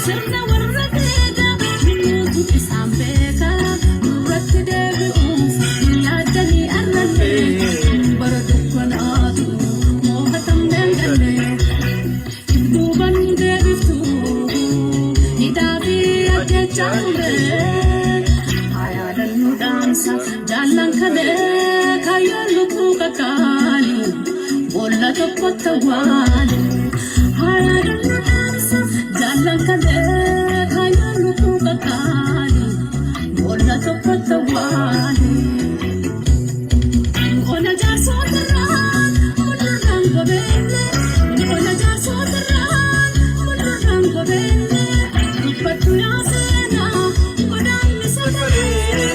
Sirna warra deega nuutu isaan beeka. Nurratti deebi'uuf yaaddanii arranne. Bara dukkanaatu moohatamneen ganne. Duuban deebiftu hidhaa fi ajjechaa ture. Haa dhaamsa jaallan kalee kaayyoon lubbuu kakkaali boolla tokkotti awwaale. Haa yaadannoo dhaamsa jaallan kalee kaayyoon lubbuu kakkaali boolla tokkotti awwaale. Ona jaarsootarraa mul'urraan gobeelle, ona jaarsootarraa mul'urraan gobeelle, dubbadhu yaa seenaa godaanni sagalee,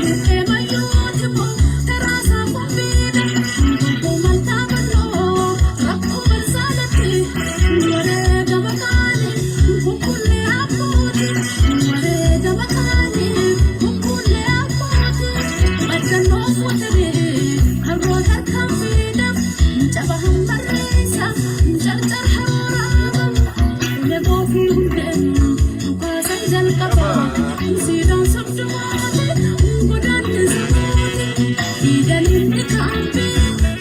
mukkee mayyooti moo taraasaa qophiidha, lubbuu malkaa bal'oo rakkoo barsaalatti, wareegama qaali kukkullee abbooti, wareegama qaali kukkullee abbooti, maddannoo fuutanii harroo tarkaanfiidha, caba hambarreessa carcar harooraaba, ulee fi hundeen dhukaasan jalqaba, siidaan soddomaati godaanni sabaati, fiidaniin dhikaambii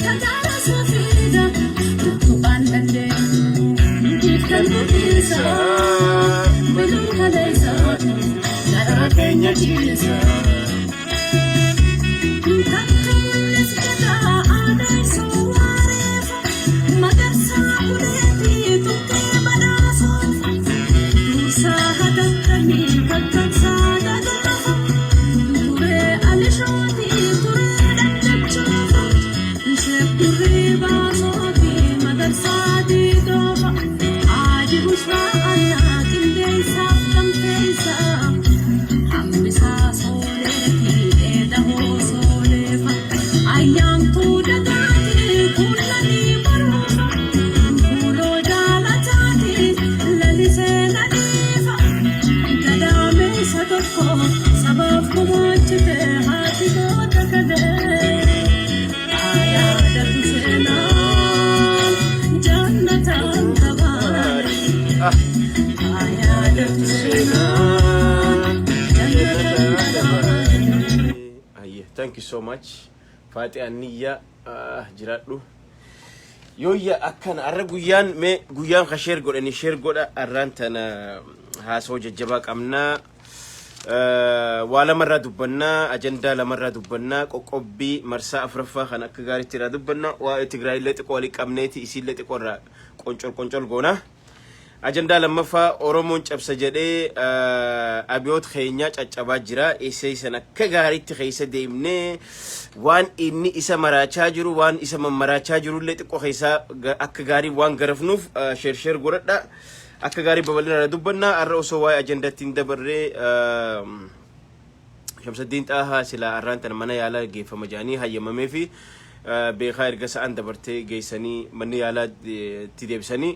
tajaajila suufiidha, tuttuqaan dandeenyu dhiiftan dubbisa, biluun kaleessa garaa keenya ciisa. Takka mul'is gadaa aadaa isoo waareefa, magarsaa uleetii tuqee badhaasoofa, dursaa hatattanii kakkaabsaa dadhafa, turee alishootii turee dhaddachoofa, sheekkurrii baasootii magarsaa diidoofa, aaji busraa annaa qindeessaaf gamteessaa, hambisaa sooleetii dheeda hoosooleefa, ayyaantuu dagaatii kullanii baruufa, kuuloo jaalataatii lalisee nadiifa, gadaameessa tokko sabaaf gumaachite haati goota kalee. Yaadatu seenaan jannataan tabaale. Yaadatu seenaan jannataan tabaale. Ayye, thank you so much. Faaxee Anniyyaa, jiraadhu. Yooyya, akkana arra guyyaan mee guyyaan ka share godhani share godha. Arraan tana haasoo jajjabaa qabnaa. Waa lamarraa dubbannaa, ajandaa lamarraa dubbannaa, qoqqobbii marsaa afuraffaa kan akka gaariitti irraa dubbannaa, waa'ee Tigraayillee xiqqoo walii qabneeti isiillee xiqqoo irraa qoncol qoncol goona. Ajandaa lammaffaa, Oromoon cabsa jedhee abiyoot keenyaa caccabaa jira. Isee san akka gaariitti keessa deemnee waan inni isa maraachaa jiru, waan isa mammaraachaa jirullee xiqqoo keessaa akka gaarii waan garafnuuf share share godhadha. Akka gaarii babal'ina irraa dubbannaa. Har'a osoo waa'ee ajandaatti hin dabarree, Shamsaddiin Xaahaa silaa har'aan tana mana yaalaa geeffama jedhanii hayyamamee fi beekaa erga sa'aan dabartee geessanii manni yaalaa itti deebisanii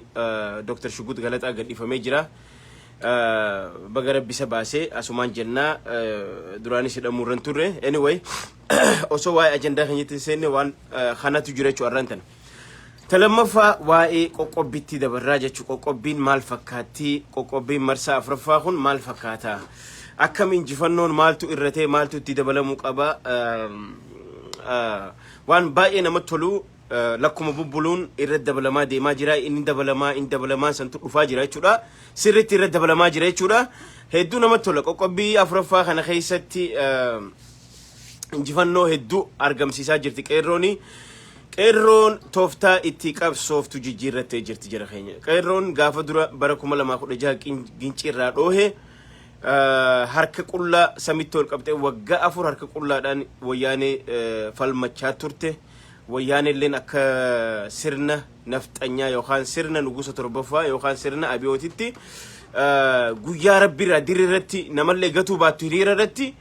Dr. Shugut Galaxaa gadhiifamee jira. Baga Rabbi isa baasee asumaan jennaa, duraanis hidhamuu irra hin turre. Anyway, osoo waa'ee ajandaa keenyatti hin seenne waan kanatu jira jechuudha har'aan tana. Ta lammaffaa waa'ee qoqqobbitti dabarraa jechuu. Qoqqobbiin maal fakkaatti? Qoqqobbiin marsaa afuraffaa kun maal fakkaata? Akkam injifannoon maaltu irratee, maaltu itti dabalamuu qaba? Waan baay'ee namatti tolu, lakkuma bubbuluun irra dabalamaa deemaa jira. Inni dabalamaa, inni dabalamaa santu dhufaa jira jechuudha. Sirriitti irra dabalamaa jira jechuudha. Hedduu namatti tola. Qoqqobbii afuraffaa kana keessatti injifannoo hedduu argamsiisaa jirti qeerrooni. Qeerroon tooftaa itti qabsooftu jijjiirrattee jirti jira keenya. Qeerroon gaafa dura bara 2016 Gincii irraa dhoohe harka qullaa samitti ol qabxee waggaa 4 harka qullaadhaan wayyaanee falmachaa turte. Wayyaanee illeen akka sirna nafxanyaa yookaan sirna nugusa torbaffaa yookaan sirna abiyootitti guyyaa rabbiirraa dirri irratti namallee gatuu baattu hiriira irratti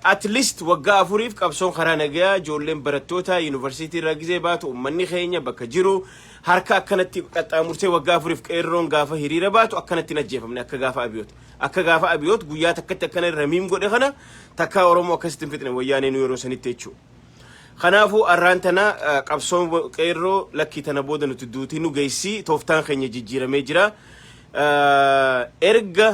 at least waggaa 4f qabsoon karaa nagayaa, ijoolleen barattoota yuunivarsiitii irraa gizee baatu, uummanni keenya bakka jiru harka akkanatti qaxxaamursee waggaa 4f qeerroon gaafa hiriira baatu akkanatti hin ajjeefamne akka gaafa abiyoot. Akka gaafa abiyoot guyyaa takkatti akkana ramiim godhe kana takkaa Oromoo akkasitti hin fixne wayyaanee nu yeroo sanitti jechuudha. Kanaafuu arraan tana qabsoon qeerroo lakkii tana booda nuti duutii nu geessi, tooftaan keenya jijjiiramee jira. Erga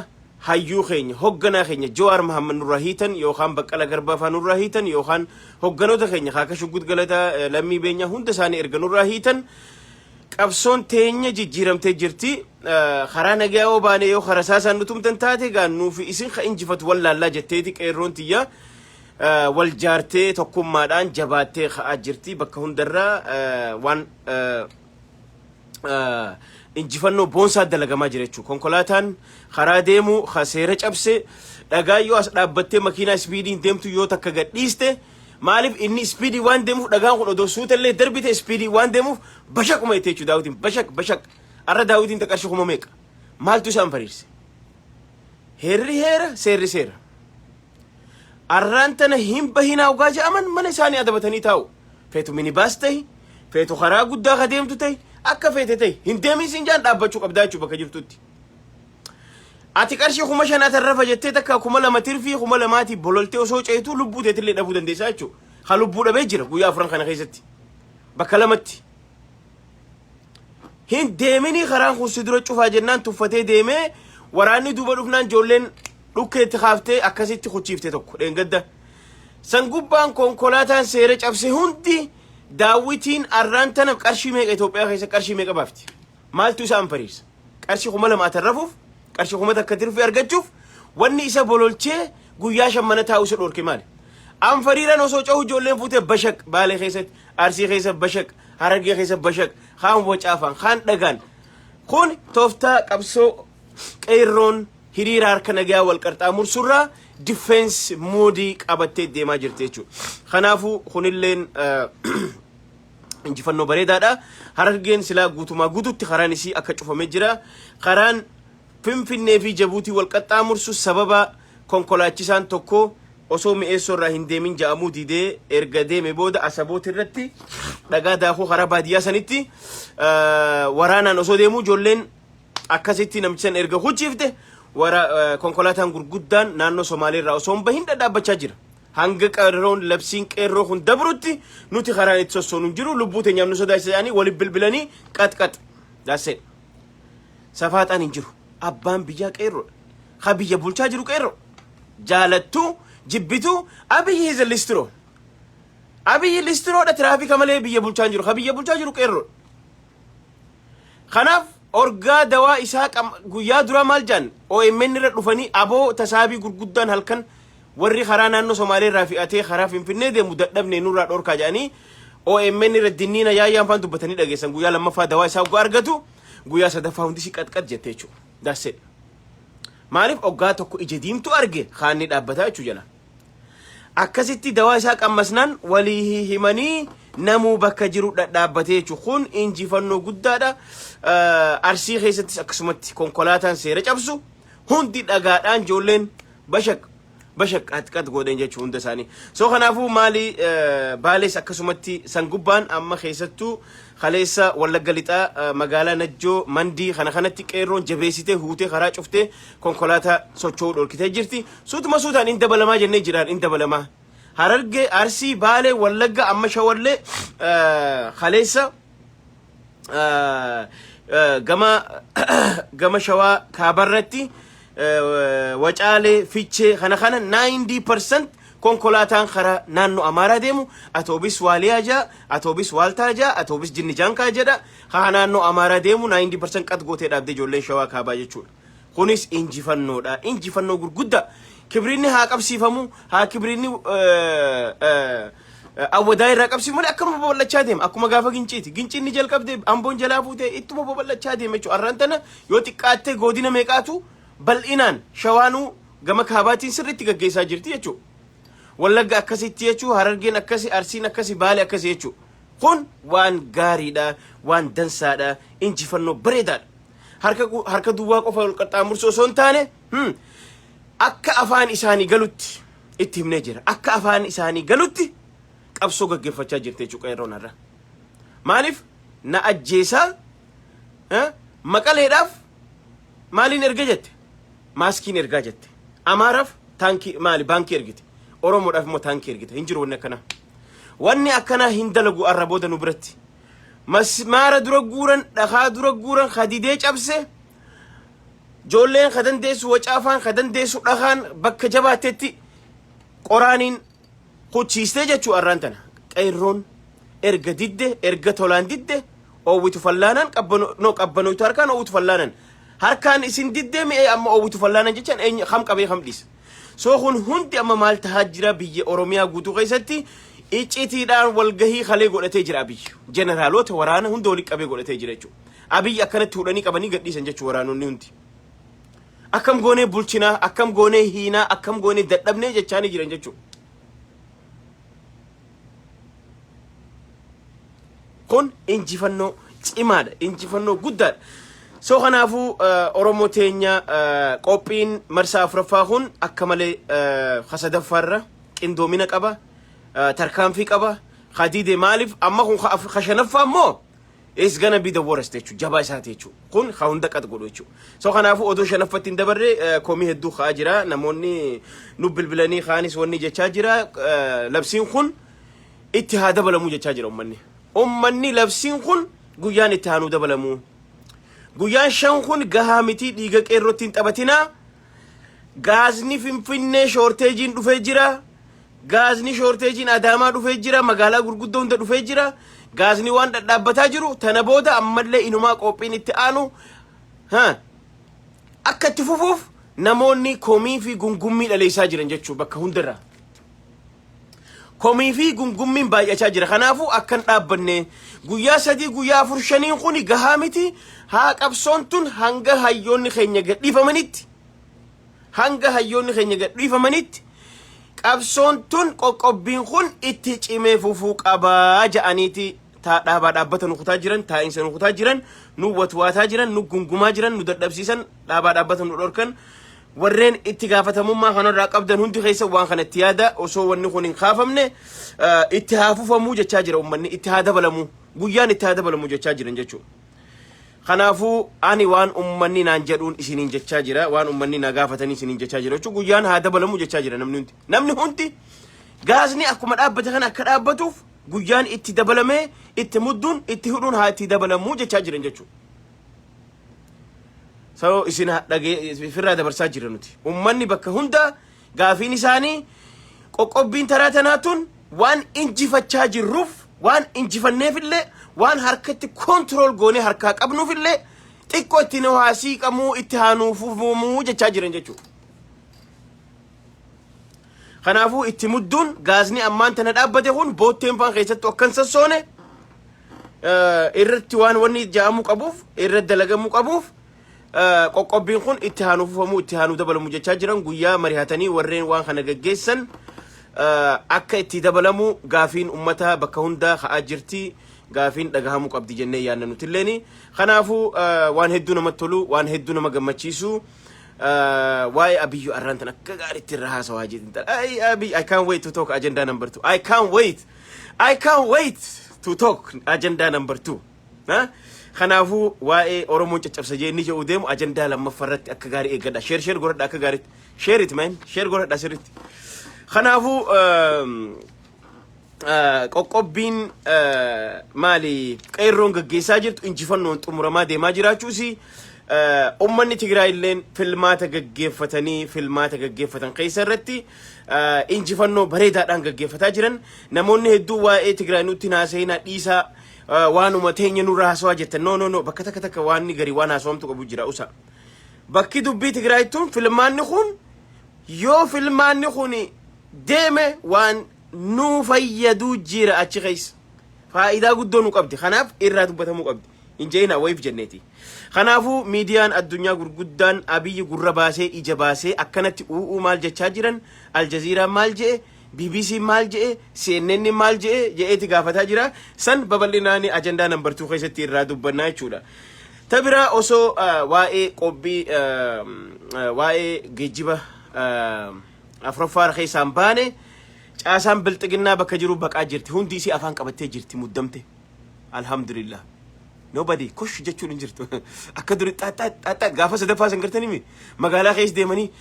hayyuu keenya, hogganaa keenya Jawaar Mahammad nurraa hiitan, yookaan Baqqala Garbaa faa nurraa hiitan, yookaan hogganoota keenya Kaaka Shuggut Galataa, Lammii Beenyaa, hunda isaanii erga nurraa hiitan, qabsoon teenya jijjiiramtee jirti. Karaa nagaa yoo baane, yoo karaa saasaan nu tumtan taate, gaa nuufi isin ka injifatu wallaallaa jetteeti. Qeerroon tiyya wal jaartee tokkummaadhaan jabaattee ka'aa jirti. Bakka hundarraa waan injifannoo boonsaa dalagamaa jira jechuudha. Konkolaataan karaa deemu ka seera cabse dhagaa yoo as dhaabbattee makiinaa speediin deemtu yoo takka gadhiiste, maaliif inni speedii waan deemuuf, dhagaan kun odoo suutallee darbite speedii waan deemuuf bashaquma jettee jechuudha. Daawwitiin bashaq bashaq. Arra daawwitiin ta qarshii 5000 meeqa? Maaltu isaan fariirse? Heerri heera, seerri seera. Arraan tana hin bahinaa ugaa jedhaman mana isaanii adabatanii taa'u. Feetu minibaas tahi, feetu karaa guddaa ka deemtu tahi, akka feete tahi, hin deemin siin jaan, dhaabbachuu qabdaa jechuudha bakka jirtutti. Ati qarshii 5000 atarrafa jettee takka 2000 tirfii 2000tii bololtee osoo ceetu lubbuu teetillee dhabuu dandeessaa jechuudha. Ha lubbuu dhabee jira guyyaa 4 kana keessatti. Bakka lamatti. Hin deeminii, karaan kun si dura cufaa jennaan tuffatee deemee, waraanni duuba dhufnaan ijoolleen dhukkeetti kaaftee akkasitti kuchiifte tokko dheengadda. San gubbaan konkolaataan seera cabse hundi daawwitiin arraan tana qarshii meeqa, Itoophiyaa keessa qarshii meeqa baafti? Maaltu isaan fariisa? Qarshii 2000 atarrafuuf, qarshii 1000 tirfii argachuuf wanni isa bololchee guyyaa 5 mana taa'u isa dhorke maali? Anfariiran osoo cahu ijoolleen fuutee bashaq. Baalee keessatti, Arsii keessa bashaq, Harargee keessa bashaq, kaan wacaafaan, kaan dhagaan. Kun tooftaa qabsoo qeerroon hiriira harka nagaa wal qaxxaamursurraa defense modeii qabattee deemaa jirti jechuudha. Kanaafuu kunilleen injifannoo bareedaadha. Harargeen silaa guutumaa guututti karaan isii akka cufamee jira. Karaan Finfinnee fi Jabuutii wal qaxxaamursu sababa konkolaachisaan tokko osoo mi'eessoo irraa hin deemin ja'amuu didee erga deeme booda Asaboot irratti dhagaa daakuu karaa baadiyyaa sanitti waraanaan osoo deemuu ijoolleen akkasitti namicha san erga huchiifte, wara konkolaataan gurguddaan naannoo Somaalee irraa osoo hin bahin dhadhaabbachaa jira. Hanga qeerroon labsiin qeerroo kun dabrutti nuti karaan itti sossoonu hin jiru, lubbuu teenyaaf nu sodaachisa jedhanii waliin bilbilanii qaxqax. That's it. Safaaxaan hin jiru. Abbaan biyyaa qeerroodha. Ha biyya bulchaa jiru qeerroo. Jaalattuu jibbituu, Abiyyi is a listro. Abiyyi listiroodha, tiraafika malee biyya bulchaa hin jiru. Ha biyya bulchaa jiru qeerroodha. Kanaaf orgaa dawaa isaa guyyaa duraa maal jaan OMN irra dhufanii, aboo tasaabii gurguddaan halkan warri karaa naannoo Somaalee irraa fe'atee karaa Finfinnee deemu dadhabne, nurraa dhorkaa jedhanii OMN irra dinniina yaayyaan faan dubbatanii dhageessan. Guyyaa lammaffaa dawaa isaa oggaa argatu, guyyaa sadaffaa hundi si qaxqax jette jechuudha. That's it. Maaliif oggaa tokko ija diimtuu arge kaanni dhaabbataa jechuu jala. Akkasitti dawaa isaa qammasnaan walii himanii namuu bakka jiru dhadhaabbatee jechuudha. Kun injifannoo guddaadha. Arsii keessattis akkasumatti konkolaataan seera cabsu hundi dhagaadhaan ijoolleen bashaq bashaq qaxqax godhan jechuudha hunda isaanii. So kanaafuu maali, Baalees akkasumatti. San gubbaan amma keessattuu kaleessa Wallagga Lixaa magaalaa Najjoo, Mandii kana kanatti qeerroon jabeessitee huutee karaa cuftee konkolaataa socho'uu dhorkitee jirti. Suutuma suutaan in dabalamaa jennee jiraan, in dabalamaa. Harargee, Arsii, Baalee, Wallagga, amma Shawallee kaleessa gama Shawaa kaabarratti Wacaalee, Fichee kana kana 90% konkolaataan karaa naannoo Amaaraa deemu, atoobis Waaliyaa jaa, atoobis Waaltaa jaa, atoobis Jinni Jaankaa jedha, haa naannoo Amaaraa deemu 90% qat gootee dhaabdee ijoolleen Shawaa kaabaa jechuudha. Kunis injifannoodha. Injifannoo gurguddaa. Kibriinni haa qabsiifamu, haa kibriinni awwadaa irraa qabsiifamu malee akkanuma babal'achaa deema. Akkuma gaafa Ginciiti. Ginciin ni jalqabde, Amboon jalaa fuutee ittuma babal'achaa deema jechuudha. Arraan tana yoo xiqqaattee godina meeqaatu bal'inaan Shawaanuu gama kaabaatiin sirriitti gaggeessaa jirti jechuudha. Wallagga akkasitti jechuudha, Harargeen akkasi, Arsiin akkasi, Baale akkasi jechuudha. Kun waan gaariidha, waan dansaadha, injifannoo bareedaadha. Harka duwwaa qofa wal qaxxaamursu osoo hin taane, akka afaan isaanii galutti itti himnee jira. Akka afaan isaanii galutti qabsoo gaggeeffachaa jirti jechuudha qeerroon har'a. Maaliif na ajjeesaa Maqaleedhaaf maaliin erga jette? Maaskiin ergaa jette. Amaaraaf taankii maali baankii ergite. Oromoodhaaf immoo taankii ergite. Hin jiru wanni akkanaa. Wanni akkanaa hin dalagu arra booda nu biratti. Masmaara dura guuran, dhakaa dura guuran, hadidee cabse. Ijoolleen ka dandeessu wacaafaan, ka dandeessu dhakaan, bakka jabaattetti qoraaniin kuchiistee jechuu. Arraan tana qeerroon erga didde, erga tolaan didde, oowwitu fallaanaan no qabbanoytu harkaan, oowwitu fallaanan harkaan isin diddee mi'ee, amma oowwitu fallaanan jechaan eenyu kam qabee kam dhiisa? So kun hundi amma maal tahaa jira? Biyya Oromiyaa guutuu keessatti iccitiidhaan walgahii kalee godhatee jira Abiyyi. Jeneraalota waraana hunda walitti qabee godhatee jira jechuudha. Abiyyi akkanatti hudhanii qabanii gadhiisan jechuudha waraanonni hundi. Akkam goonee bulchinaa, akkam goonee hiinaa, akkam goonee dadhabnee jechaanii jiran jechuudha. Kun injifannoo cimaadha, injifannoo guddaadha. So kanaafuu Oromoo teenya, qophiin marsaa afuraffaa kun akka malee kasadaffaarra qindoomina qaba, tarkaanfii qaba. Kadiide maaliif amma kun ka shanaffaa immoo is gonna be the worst jechuudha, jabaa isaati jechuudha. Kun ka hunda qat godhu jechuudha. So kanaafuu odoo shanaffatti hin dabarre komii hedduu ka'aa jira. Namoonni nu bilbilanii kaanis wanni jechaa jira. Labsiin kun itti haa dabalamuu jechaa jira ummanni. Ummanni labsiin kun guyyaan itti haanuu dabalamuu. Guyyaan 5 kun gahaa miti, dhiiga qeerrootti hin taphatinaa. Gaazni Finfinnee shortageiin dhufee jira. Gaazni shortageiin Adaamaa dhufee jira. Magaalaa gurguddoo hunda dhufee jira. Gaazni waan dhadhaabbataa jiru. Tana booda ammallee inumaa qophiin itti aanu akka itti fufuuf namoonni komii fi gungummii dhaleessaa jiran jechuu bakka hundarraa. Komii fi gungummiin baay'achaa jira. Kanaafuu akkan dhaabbanne guyyaa 3, guyyaa 4, 5n kun gahaa miti. Haa qabsoon tun hanga hayyoonni keenya gadhiifamanitti, hanga hayyoonni keenya gadhiifamanitti qabsoon tun, qoqqobbiin kun itti cimee fufuu qabaa ja'aniiti dhaabaa dhaabbata nu kutaa jiran, taa'insa nu kutaa jiran, nu watwaataa jiran, nu gungumaa jiran, nu dadhabsiisan, dhaabaa dhaabbata nu dhorkan. Warreen itti gaafatamummaa kanarraa qabdan hundi keessa waan kanatti yaada. Osoo wanni kun hin kaafamne itti haa fufamuu jechaa jira ummanni, itti haa dabalamuu, guyyaan itti haa dabalamuu jechaa jiran jechuudha. Kanaafuu ani waan ummanni naan jedhuun isiniin jechaa jira, waan ummanni na gaafatanii isiniin jechaa jira jechuun guyyaan haa dabalamuu jechaa jira namni hundi. Namni hundi gaazni akkuma dhaabbate kana akka dhaabbatuuf guyyaan itti dabalamee itti mudduun itti hidhuun haa itti dabalamuu jechaa jiran jechuudha. So isin dhagee ofirraa dabarsaa jira nuti. Ummanni bakka hunda gaafiin isaanii qoqqobbiin taraa tanaa tun waan injifachaa jirruuf, waan injifanneefillee, waan harkatti control goonee harkaa qabnuufillee xiqqoo itti nu haa siiqamuu, itti haa nuufufamuu jechaa jiran jechuudha. Kanaafuu itti mudduun gaazni ammaan tana dhaabbate kun bootteen faan keessattuu akkan sassoone irratti waan wanni ja'amuu qabuuf, irratti dalagamuu qabuuf, qoqqobbiin kun itti haa nuufufamuu, itti haa nuu dabalamu jechaa jiran. Guyyaa mari'atanii warreen waan kana gaggeessan akka itti dabalamu gaafiin ummata bakka hundaa ka'aa jirti. Gaafiin dhagahamuu qabdi jennee yaadna nutilleeni. Kanaafuu waan hedduu namatti tolu, waan hedduu nama gammachiisu, waa'ee Abiyyu arraan tan akka gaariitti irra haasawaa jirti. Ay Abiy, I can't wait to talk agenda number two. I can't wait. I can't wait to talk agenda number two. Ha? Kanaafuu waa'ee Oromoon caccabsa jee inni jedhu deemu ajandaa lammaffaa irratti akka gaarii eeggadha. Share, share godhadha akka gaariitti. Share it, man. Share godhadha sirriitti. Kanaafuu qoqqobbiin maali qeerroon gaggeessaa jirtu injifannoon xumuramaa deemaa jiraachuusi, ummanni Tigraay illeen filmaata gaggeeffatanii, filmaata gaggeeffatan keessa irratti injifannoo bareedaadhaan gaggeeffataa jiran. Namoonni hedduu waa'ee Tigraay nutti haasa'inaa, dhiisaa, waanuma teenya nurra haasawaa jettan. No, no, no, bakka takka takka waan garii waan haasawamtu qabu jira usa. Bakki dubbii Tigraay tun filmaanni kun, yoo filmaanni kun deeme waan nu fayyaduu jira achi keessa. Faayidaa guddoo nu qabdi. Kanaaf irraa dubbatamuu qabdi. Hin jeena wayiif jenneeti. Kanaafuu miidiyaan addunyaa gurguddaan Abiyyi gurra baasee ija baasee akkanatti u'uu maal jechaa jiran? Aljaziiraan maal je'e? BBC maal je'e? CNN maal je'e? Je'eeti gaafataa jira. San babal'inaan ajandaa number 2 keessatti irraa dubbannaa jechuudha. Ta biraa osoo waa'ee qophii waa'ee geejjiba afuraffaa keessaan baane, caasaan bilxiginnaa bakka jiru baqaa jirti. Hundi isii afaan qabattee jirti muddamte. Alhamdulillah. Nobody kosh jechuun hin jirtu. Akka duri xaaxaa xaaxaa gaafa sadaffaa san gartanii magaalaa keessa deemanii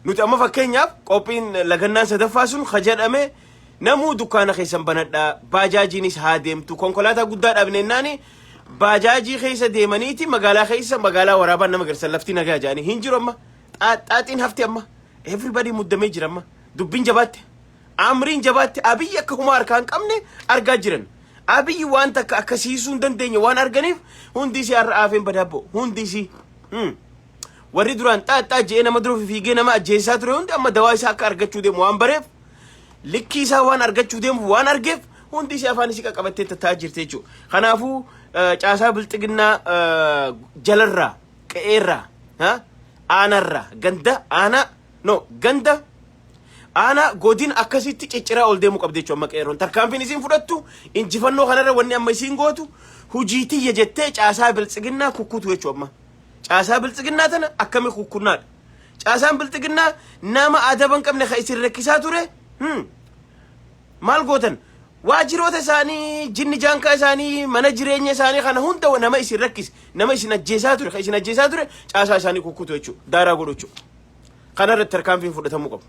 nuti amma fakkeenyaaf qophiin lagannaan sadaffaa sun ka jedhame namuu dukkaana keessan banadhaa, baajaajiinis haa deemtu, konkolaataa guddaa dhabneennaani Baajaajii keessa deemaniiti magaalaa keessa magaalaa waraabaan nama garsan, lafti nagaa jedhanii hin jiru. Amma xaaxiin hafti. Amma everybody muddamee jira. Amma dubbiin jabaatte, amriin jabaatte. Abiyyi akka humaa harkaa hin qabne argaa jiran. Abiyyi waan takka akkasiisuu hin dandeenye waan arganiif, hundi isii har'a aafeen badaabbo. Hundi isii warri duraan xaaxxaa je'ee nama dura fiigee nama ajjeesaa ture hundi amma dawaa isaa akka argachuu deemu waan bareef, likkii isaa waan argachuu deemu waan argeef, hundi isii afaan isii qaqqabattee tattaa'aa jirti jechuudha. Kanaafuu caasaa bilxiginnaa jalarraa, qe'eerraa, aanarraa, ganda aanaa, no, ganda, aanaa, godin akkasitti cicciraa ol deemuu qabdi jechuudha. Amma qeerroon tarkaanfiin isiin fudhattu injifannoo kanarra, wanni amma isiin gootu hujii tiyya jettee caasaa bilxiginnaa kukkutu jechuudha. Amma caasaa bilxiginnaa tana akkami kukkunnaadha? Caasaan bilxiginnaa nama adaba hin qabne kan isin rakkisaa ture maal gootan? Waajiroota isaanii, jinni jaankaa isaanii, mana jireenya isaanii kana hunda, nama isin rakkise, nama isin ajjeesaa ture, kan isin ajjeesaa ture, caasaa isaanii kukkutu jechuudha, daaraa godhu jechuudha. Kanarratti tarkaanfiin fudhatamuu qabu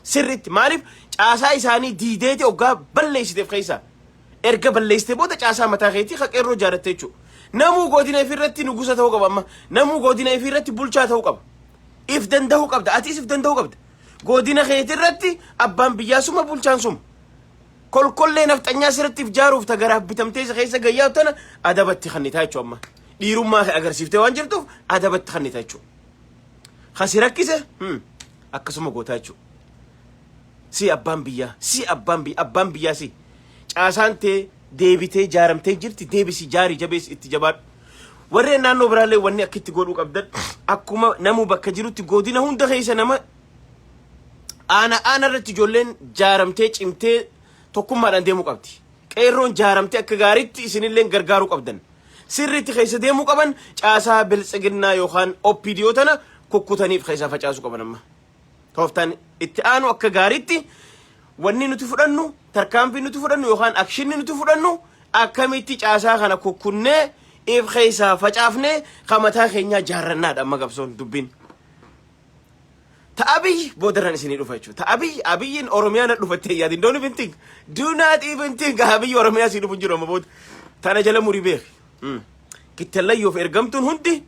sirriitti. Maaliif? Caasaa isaanii diideeti hoggaa balleessiteef keessaa erga balleessitee booda caasaa mataa keetii ka qeerroo jaaratte jechuudha. Namuu godina ifirratti nugusa ta'uu qaba. Amma namuu godina ifirratti bulchaa ta'uu qaba. If danda'uu qabda, atis if danda'uu qabda. Godina keetirratti abbaan biyyaa suma, bulchaan suma. Kolkollee nafxanyaa sirriitti if jaaruuf ta garaaf bitamtee isa keessa gayyaa tana adabatti kannitaa jechuudha. Amma dhiirummaa kee agarsiiftee waan jirtuuf adabatti kannitaa jechuudha. Kasi rakkise akkasuma gootaa jechuudha. Si abbaan biyyaa, si abbaan biyyaa, abbaan biyyaa si. Caasaan tee deebitee jaaramtee jirti, deebisi, jaarii, jabeessi, itti jabaadhu. Warreen naannoo biraallee wanni akka itti godhuu qabdan, akkuma namuu bakka jirutti godina hunda keessa nama aana aana irratti ijoolleen jaaramtee cimtee tokkummaadhaan deemuu qabdi. Qeerroon jaaramtee akka gaariitti isinillee gargaaruu qabdan. Sirriitti keessa deemuu qaban. Caasaa biltsiginnaa yookaan OPDO tana kukkutaniif keessaa facaasuu qaban amma. Tooftaan itti aanu akka gaariitti wanni nuti fudhannu, tarkaanfii nuti fudhannu yookaan actionni nuti fudhannu, akkamitti caasaa kana kukkunnee if keessaa facaafnee kan mataa keenyaa jaarrannaadha amma qabsoon dubbiin. Ta Abiy boodarran isinii dhufa jechuudha. Ta Abiy, Abiyyiin Oromiyaa na dhufattee yaadin. Don't even think. Do not even think. Abiy Oromiyaa sii dhufu hin jiru amma booda. Tana jala murii beeki. Kittallayyoof ergamtuun hundi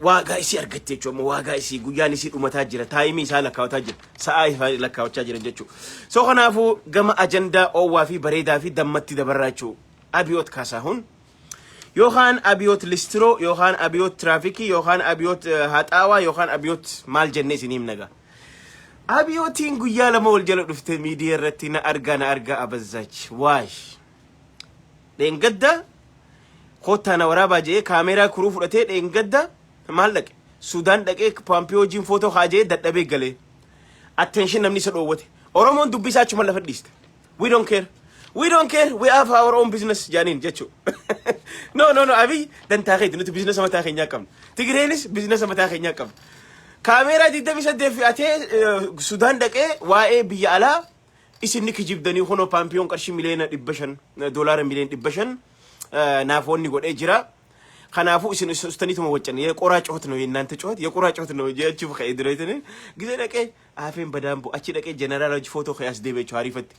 waagaa isii argatte jechuudha. Amma waagaa isii, guyyaan isii dhumataa jira. Timeii isaa lakkaa'ataa jira. Sa'aa isaa lakkaa'achaa jiran jechuudha. So kanaafuu gama ajandaa oowwaa fi bareedaa fi dammatti dabarraa jechuudha. Abiyoot Kaasaahun yookaan Abiyoot Listiroo yookaan Abiyoot Tiraafikii yookaan Abiyoot Haxaawaa yookaan Abiyoot maal jennee isin himna gaa. Abiyootiin guyyaa 2 wal jala dhufte miidiyaa irratti na argaa na argaa abazzaach waash. Dheengadda kottaa na waraabaa jedhee kaameeraa kuruu fudhatee dheengadda maal dhaqe? Sudaan dhaqee Paampiyoo wajjin footoo haa jedhee dadhabee galee. Attention namni isa dhoowwate. Oromoon dubbii isaa achuma lafa dhiiste. We don't care. We don't care. We have our own business jaaniin jechuu. No, no, no. Abiy, dantaa keeti, nuti business mataa keenyaa qabna. Tigireenis business mataa keenyaa qabna. Kaameeraa 28 fe'atee Sudaan dhaqee waa'ee biyya alaa isin ni kijibdanii, kunoo Paampiyoon qarshii 500,000,000, doolaara 500,000,000 naaf wanni godhee jira. Kanaafuu isin ustaniituma waccan የቆራ ጩኸት ነው የእናንተ ጩኸት የቁራ ጩኸት ነው jechuuf ka'ee dureetini gisee dhaqee aafeen badaan bu'u achi dhaqee jeneraal hojii footoo ka'ee as deebi'e jechuudha ariifatti.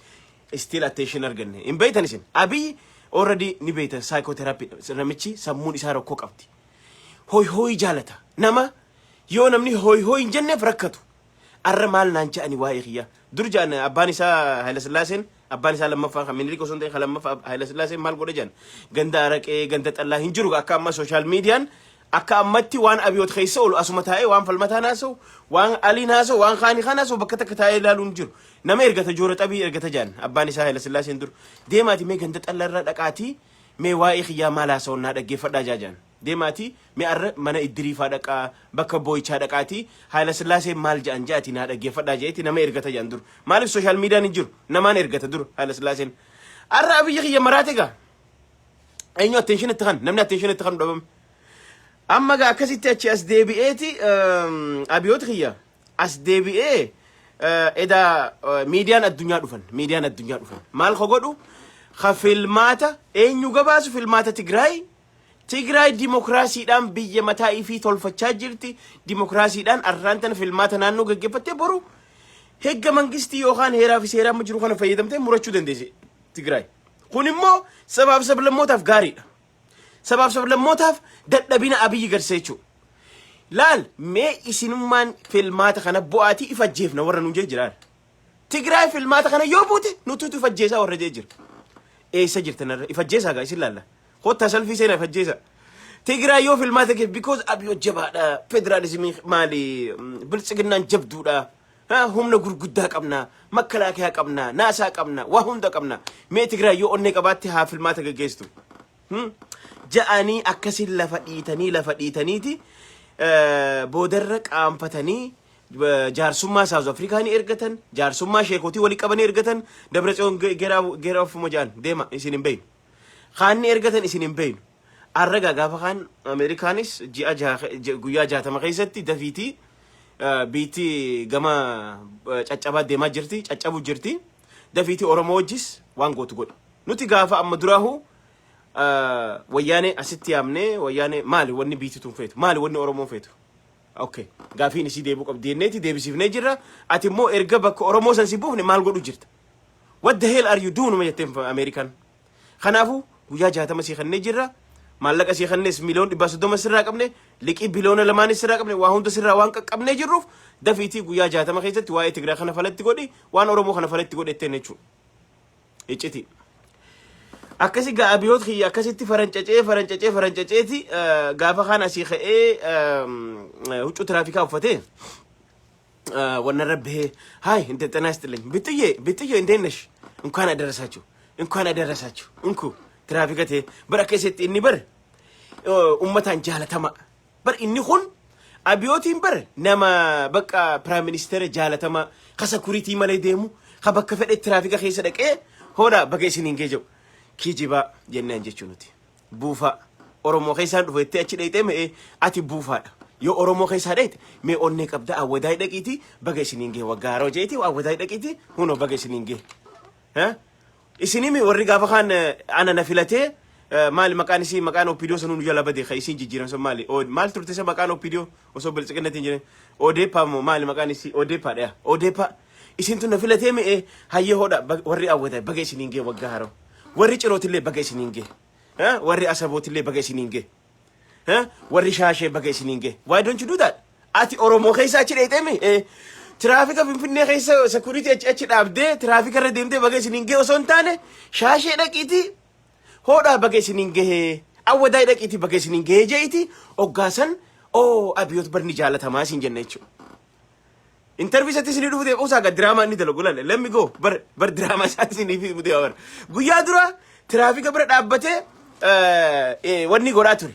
Still attention arganne. Hin beektan isin. Abiy already ni beektan, psychotherapy namichi sammuun isaa rakkoo qabdi. Hoy hoy jaalata. Nama yoo namni hoy hoy hin jenneef rakkatu. Arra maal naan je'ani waa'ee kiyya? Dur ja'an abbaan isaa Haayilasillaaseen, abbaan isaa lammaffaa kan Minilik osoo hin ta'in kan lammaffaa Haayilasillaaseen maal godhe jedhan? Ganda araqee, ganda xallaa hin jiru. Akka amma social mediaan, akka ammatti waan Abiyoot keessa oolu asuma taa'ee waan Falmataa naasa'u, waan Alii naasa'u, waan Kaanii kaan naasa'u bakka takka taa'ee ilaaluu hin jiru. Nama ergata, joora xabii ergata jedhan abbaan isaa Haayilasillaaseen dur. Deemaati mee ganda xallaa irra dhaqaatii mee waa'ee kiyyaa maal haasa'u naa dhaggeeffadhaa jaa. Deemaatii mee arra mana iddiriifaa dhaqaa, bakka boo'ichaa dhaqaatii Haayila Sillaaseen maal jedhan jedhati naa dhaggeeffadhaa jedheeti nama ergata jedhan dur. Maaliif? Social mediaan hin jiru, namaan ergata dur Haayila Sillaaseen. Arra Abiyyi kiyya maraate gaa. Eenyu attention itti kan namni attention itti kan dhabame. Amma gaa akkasitti achi as deebi'eeti Abiyoota kiyya as deebi'ee edaa miidiyaan addunyaa dhufan, miidiyaan addunyaa dhufan maal ka godhu? Ka filmaata eenyu gabaasu? Filmaata Tigraay. Tigraay dimokiraasiidhaan biyya mataa ifii tolfachaa jirti. Dimokiraasiidhaan arraan tana filmaata naannoo gaggeeffattee boru hegga mangistii yookaan heeraa fi seeraa amma jiru kana fayyadamtee murachuu dandeesse Tigraay. Kun immoo sabaaf sablammootaaf gaariidha. Sabaaf sablammootaaf dadhabina Abiyyi garsiisa jechuudha. Laal, mee isinummaan filmaata kana bu'aatii if ajjeefna warra nuun jee jiraan. Tigraay filmaata kana yoo buute nututu if ajjeesaa warra jee jira. Eessa jirtan irra if ajjeesaa gaa isin laalla. Kottaa salfii seenaa if ajjeesaa. Tigraay yoo filmaata kee, because Abiyyoo jabaadha. Federaalizimii maali, biltsiginnaan jabduudha. Humna gurguddaa qabna. Makalaakiyaa qabna. Naasaa qabna. Waa hunda qabna. Mee Tigraay yoo onnee qabaatti haa filmaata gaggeessitu. Ja'anii akkasin lafa dhiitanii lafa dhiitaniiti boodarra qaanfatanii jaarsummaa South Afrikaa ni ergatan, jaarsummaa sheekotii walii qabanii ergatan. Dabratsiyoon geera ofuma ja'an deema, isin hin beeynu. Kaan ni ergatan, isin hin beeynu. Arragaa gaafa kaan Ameerikaanis ji'a guyyaa 60 keessatti dafiitii biitti gama caccabaa deemaa jirti, caccabuu jirti. Dafiitii Oromoo wajjis waan gootu godhe. Nuti gaafa amma duraahu Wayyaanee asitti yaamnee, Wayyaanee maali wanni biitti tun feetu, maali wanni Oromoon feetu? Okay. Gaafiin isii deebuu qabdi jenneeti deebisiifnee jirra. Ati immoo erga bakka Oromoo san si buufne maal godhu jirta? What the hell are you doing? Jetteen Ameerikaan. Kanaafuu guyyaa 60 sii kennee jirra. Maallaqa sii kennees miliyoon 130 sirraa qabne, liqii biliyoona 2 sirraa qabne, waa hunda sirraa waan qaqqabnee jirruuf dafiitii guyyaa 60 keessatti waa'ee Tigraay kana falatti godhi, waan Oromoo kana falatti godhi jetteen jechuudha. Icciti. Akkasi gaa abiyoot kiyya akkasitti farancacee farancacee farancaceeti gaafa kaan asii ka'ee huccuu tiraafikaa uffatee wanna rabbee ሀይ እንደ ጤና ይስጥልኝ ብጥዬ ብጥዬ፣ እንዴት ነሽ? እንኳን አደረሳችሁ፣ እንኳን አደረሳችሁ። እንኩ tiraafika ta'e bar akkasitti inni bar ummataan jaalatama bar. Inni kun abiyootiin bar nama bakka prime minister jaalatama ka security malee deemu, ka bakka fedhe tiraafika keessa dhaqee hoodha baga isiniin gee jedhu. Kijibaa jennaan jechuu nuti buufaa Oromoo keessaan dhufe jettee achi dhayxee me'ee ati buufaadha. Yoo Oromoo keessaa dhayxe, mee onnee qabda, Awwadaay dhaqiiti baga isiniin gee waggaa haroo jeeti, Awwadaay dhaqiiti hunoo baga isiniin gee. Isinimi warri gaafa kaan ana na filatee maali maqaan isii, maqaan OPDO sanuu nu jala bade, ka isiin jijjiiran sun maali? Maal turte isa maqaan OPDO osoo biltsiginnatiin jiran? Odeepaa moo maali maqaan isii? Odeepaa dha. Odeepaa isin tun na filatee mi'ee hayyee hodha warri Awwadaay baga isiniin gee waggaa haroo, warri Cirootillee baga isiniin gee, warri Asabootillee baga isiniin gee, warri Shaashee baga isiniin gee. Why don't you do that? Ati Oromoo keessa achi dheexee mi tiraafika Finfinnee keessa security achi achi dhaabdee tiraafika irra deemtee baga isiniin gee osoo hin taane, Shaashee dhaqiitii hoodhaa baga isiniin gahee, Awwadaay dhaqiitii baga isiniin gahee je'iti oggaasan oo abiyoot barni jaalatamaa isin jenna jechuudha. Interview isatti isinii dhufu deema usaa diraamaa inni dalagu lalle. Let me go, bar bar diraamaa isaatti isinii dhufu deema bar. Guyyaa dura tiraafika bira dhaabbatee wanni godhaa ture.